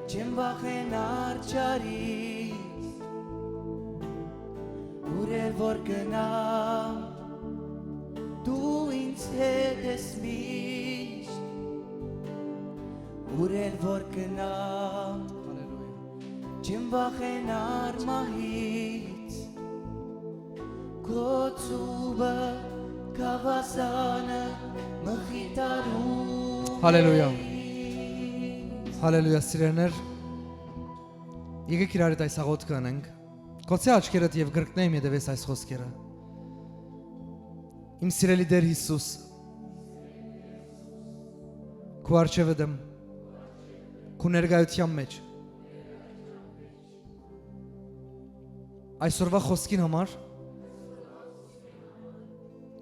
չեմ վախենար չարից, ուր էլ որ գնամ, դու ինձ հետ ես միշտ, ուր էլ որ գնամ, հալելույա, չեմ վախենար մահից, քո ծուբը, Գաւազանը մխիթարում Հալելույա։ Հալելույա, սիրելիներ։ Եկեք իրար հետ այս աղոթքը ընենք։ Գոցե աչքերդ եւ կրկնեմ ետեւես այս խօսքերը։ Իմ սիրելի Տեր Յիսուս, քու առջեւդ եմ, քու ներկայութեան մէջ։ Այսօրվա խօսքին համար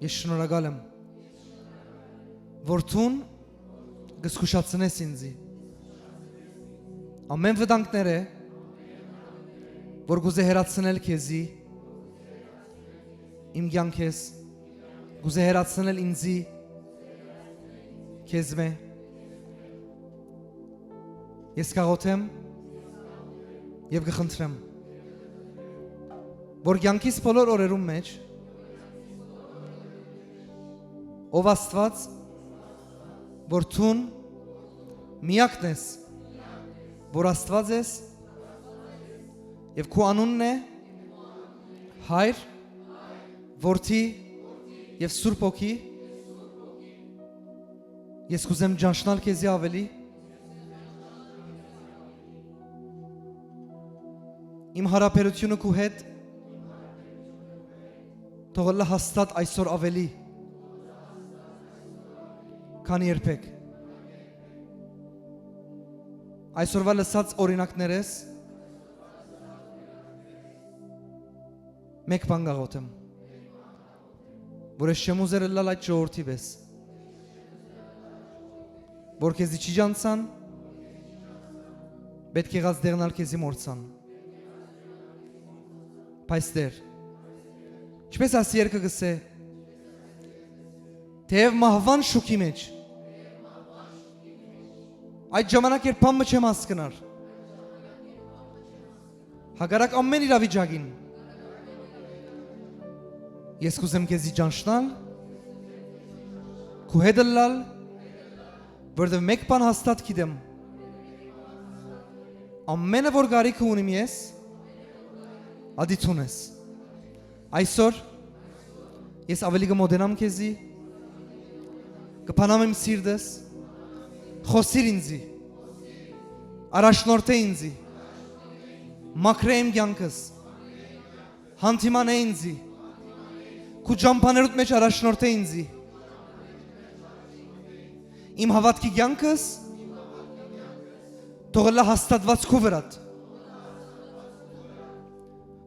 ես շնորհակալ եմ, որ դուն կը զգուշացնես ինձի ամէն վտանգներէ, որ կ'ուզէ հեռացնել քեզի իմ կեանքէս, կ'ուզէ հեռացնել ինձի քեզմէ։ Ես կաղոթեմ եւ կը խնդրեմ, որ կեանքիս բոլոր օրերուն մէջ ով Աստուած, որ դուն միակն ես, որ Աստուած ես, եւ քու անունն է Հայր, Որդի եւ Սուրբ Հոգի, ես կ'ուզեմ ճանչնալ քեզի ավելի, իմ յարաբերութիւնը քու հետ թող ըլլայ հաստատ այսօր ավելի, քան երբեք։ Այսօրվա լսած օրինակներէս մէկ բան կ'աղոթեմ, որ ես չեմ ուզեր ըլլալ այդ ժողովրդի պէս, որ քեզի չի ճանչցան, պէտք եղած տեղն ալ քեզի մոռցան։ Բայց Տեր, ինչպէս աս երկը կ'ըսէ, թէեւ մահուան շուքի մէջ, այդ ժամանակ երբան մը չեմ հասկնար, հակառակ ամէն իրավիճակին, ես կ'ուզեմ քեզի ճանչնալ, քու հետ ըլլալ, որովհետեւ մէկ բան հաստատ գիտեմ. ամէնը որ կարիքը ունիմ ես, ատի դուն ես։ Այսօր ես ավելի կը մոտենամ քեզի, կը փանամ իմ սիրտս, խօսիր ինձի, առաջնորդէ ինձի, մաքրէ իմ կեանքս, հանդիմանէ ինձի, քու ճամբաներուդ մէջ առաջնորդէ ինձի, իմ հաւատքի կեանքս թող ըլլայ հաստատուած քու վրադ,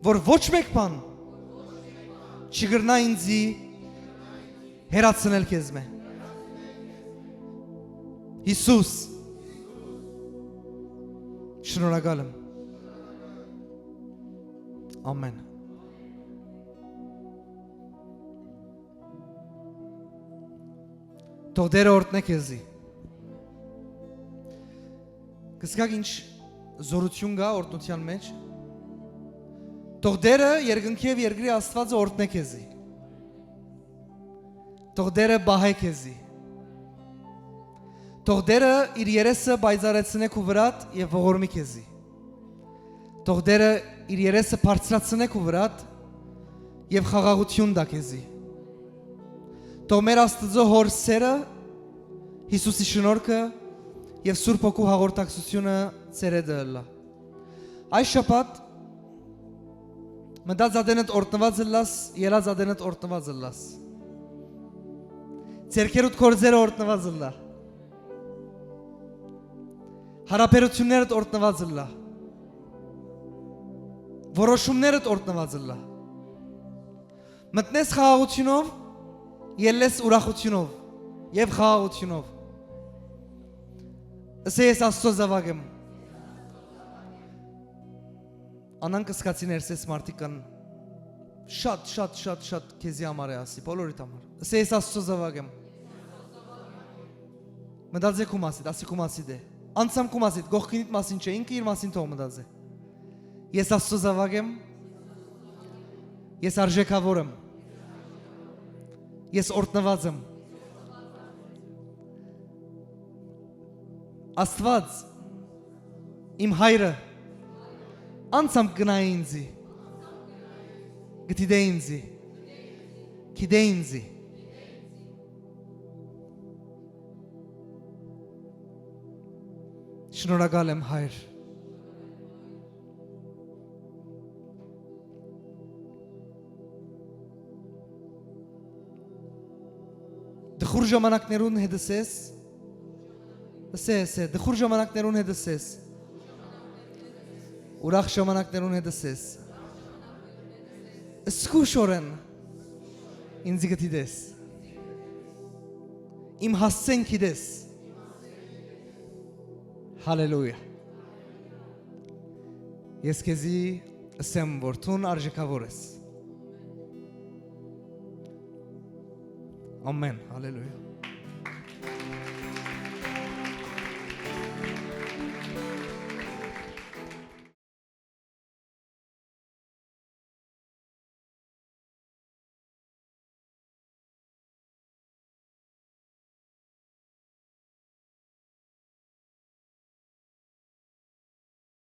որ ոչ մէկ բան չի կրնայ ինձի հեռացնել քեզմէ։ Յիսուս, շնորհակալ եմ։ Ամէն։ Թող Տերը օրհնէ քեզի։ Կսկաք ինչ զորութիւն կայ օրհնութեան մէջ։ Թող Տերը, երկնքի եւ երկրի Աստուածը օրհնէ քեզի։ Թող Տերը պահէ քեզի։ Թող Տերը իր երեսը պայծառեցնէ քու վրադ եւ ողորմի քեզի։ Թող Տերը իր երեսը բարձրացնէ քու վրադ եւ խաղաղութիւն տայ քեզի։ Թող մեր Աստուծոյ Հօր սէրը, Յիսուսի շնորհքը եւ Սուրբ Հոգու հաղորդակցութիւնը ձեր հետ ըլլայ։ Այս շաբաթ մտած ատենդ օրհնուած ըլլաս, ելած ատենդ օրհնուած ըլլաս։ Ձեռքերուդ գործերը օրհնուած ըլլայ։ Յարաբերութիւններդ օրհնուած ըլլայ։ Որոշումներդ օրհնուած ըլլայ։ Մտնես խաղաղութիւնով, ելլես ուրախութիւնով եւ խաղաղութիւնով։ Ըսէ, ես Աստծո զաւակ եմ։ Անան կսկացի ներսես մարդիկ կան, շատ, շատ, շատ, շատ քեզի համար է ասի, բոլորիդ համար։ Ըսէ, ես Աստծո զաւակ եմ։ Մտածէ քու մասիդ, ասի քու մասիդ է։ Անցամ քու մասիդ, կողքինիդ մասին չէ, ինքը իր մասին թող մտածէ։ Ես Աստծո զաւակ եմ։ Ես արժեքավոր եմ։ Ես օրհնված եմ։ Աստված, իմ հայրը, անցամ կնայ ինձի, կդիտէ ինձի, գիտէ ինձի, Շնորհակալ եմ, Հայր։ Տխուր ժամանակներուն հետ ըսես, ըսե, ըսե, տխուր ժամանակներուն հետ ըսես, ուրախ ժամանակներուն հետ ըսես, զգուշօրէն ինձի կը դիտես, իմ հասցէն գիտես։ Հալելույա։ Ես քեզի ըսեմ, որ դուն արժեքաւոր ես։ Ամեն, հալելույա։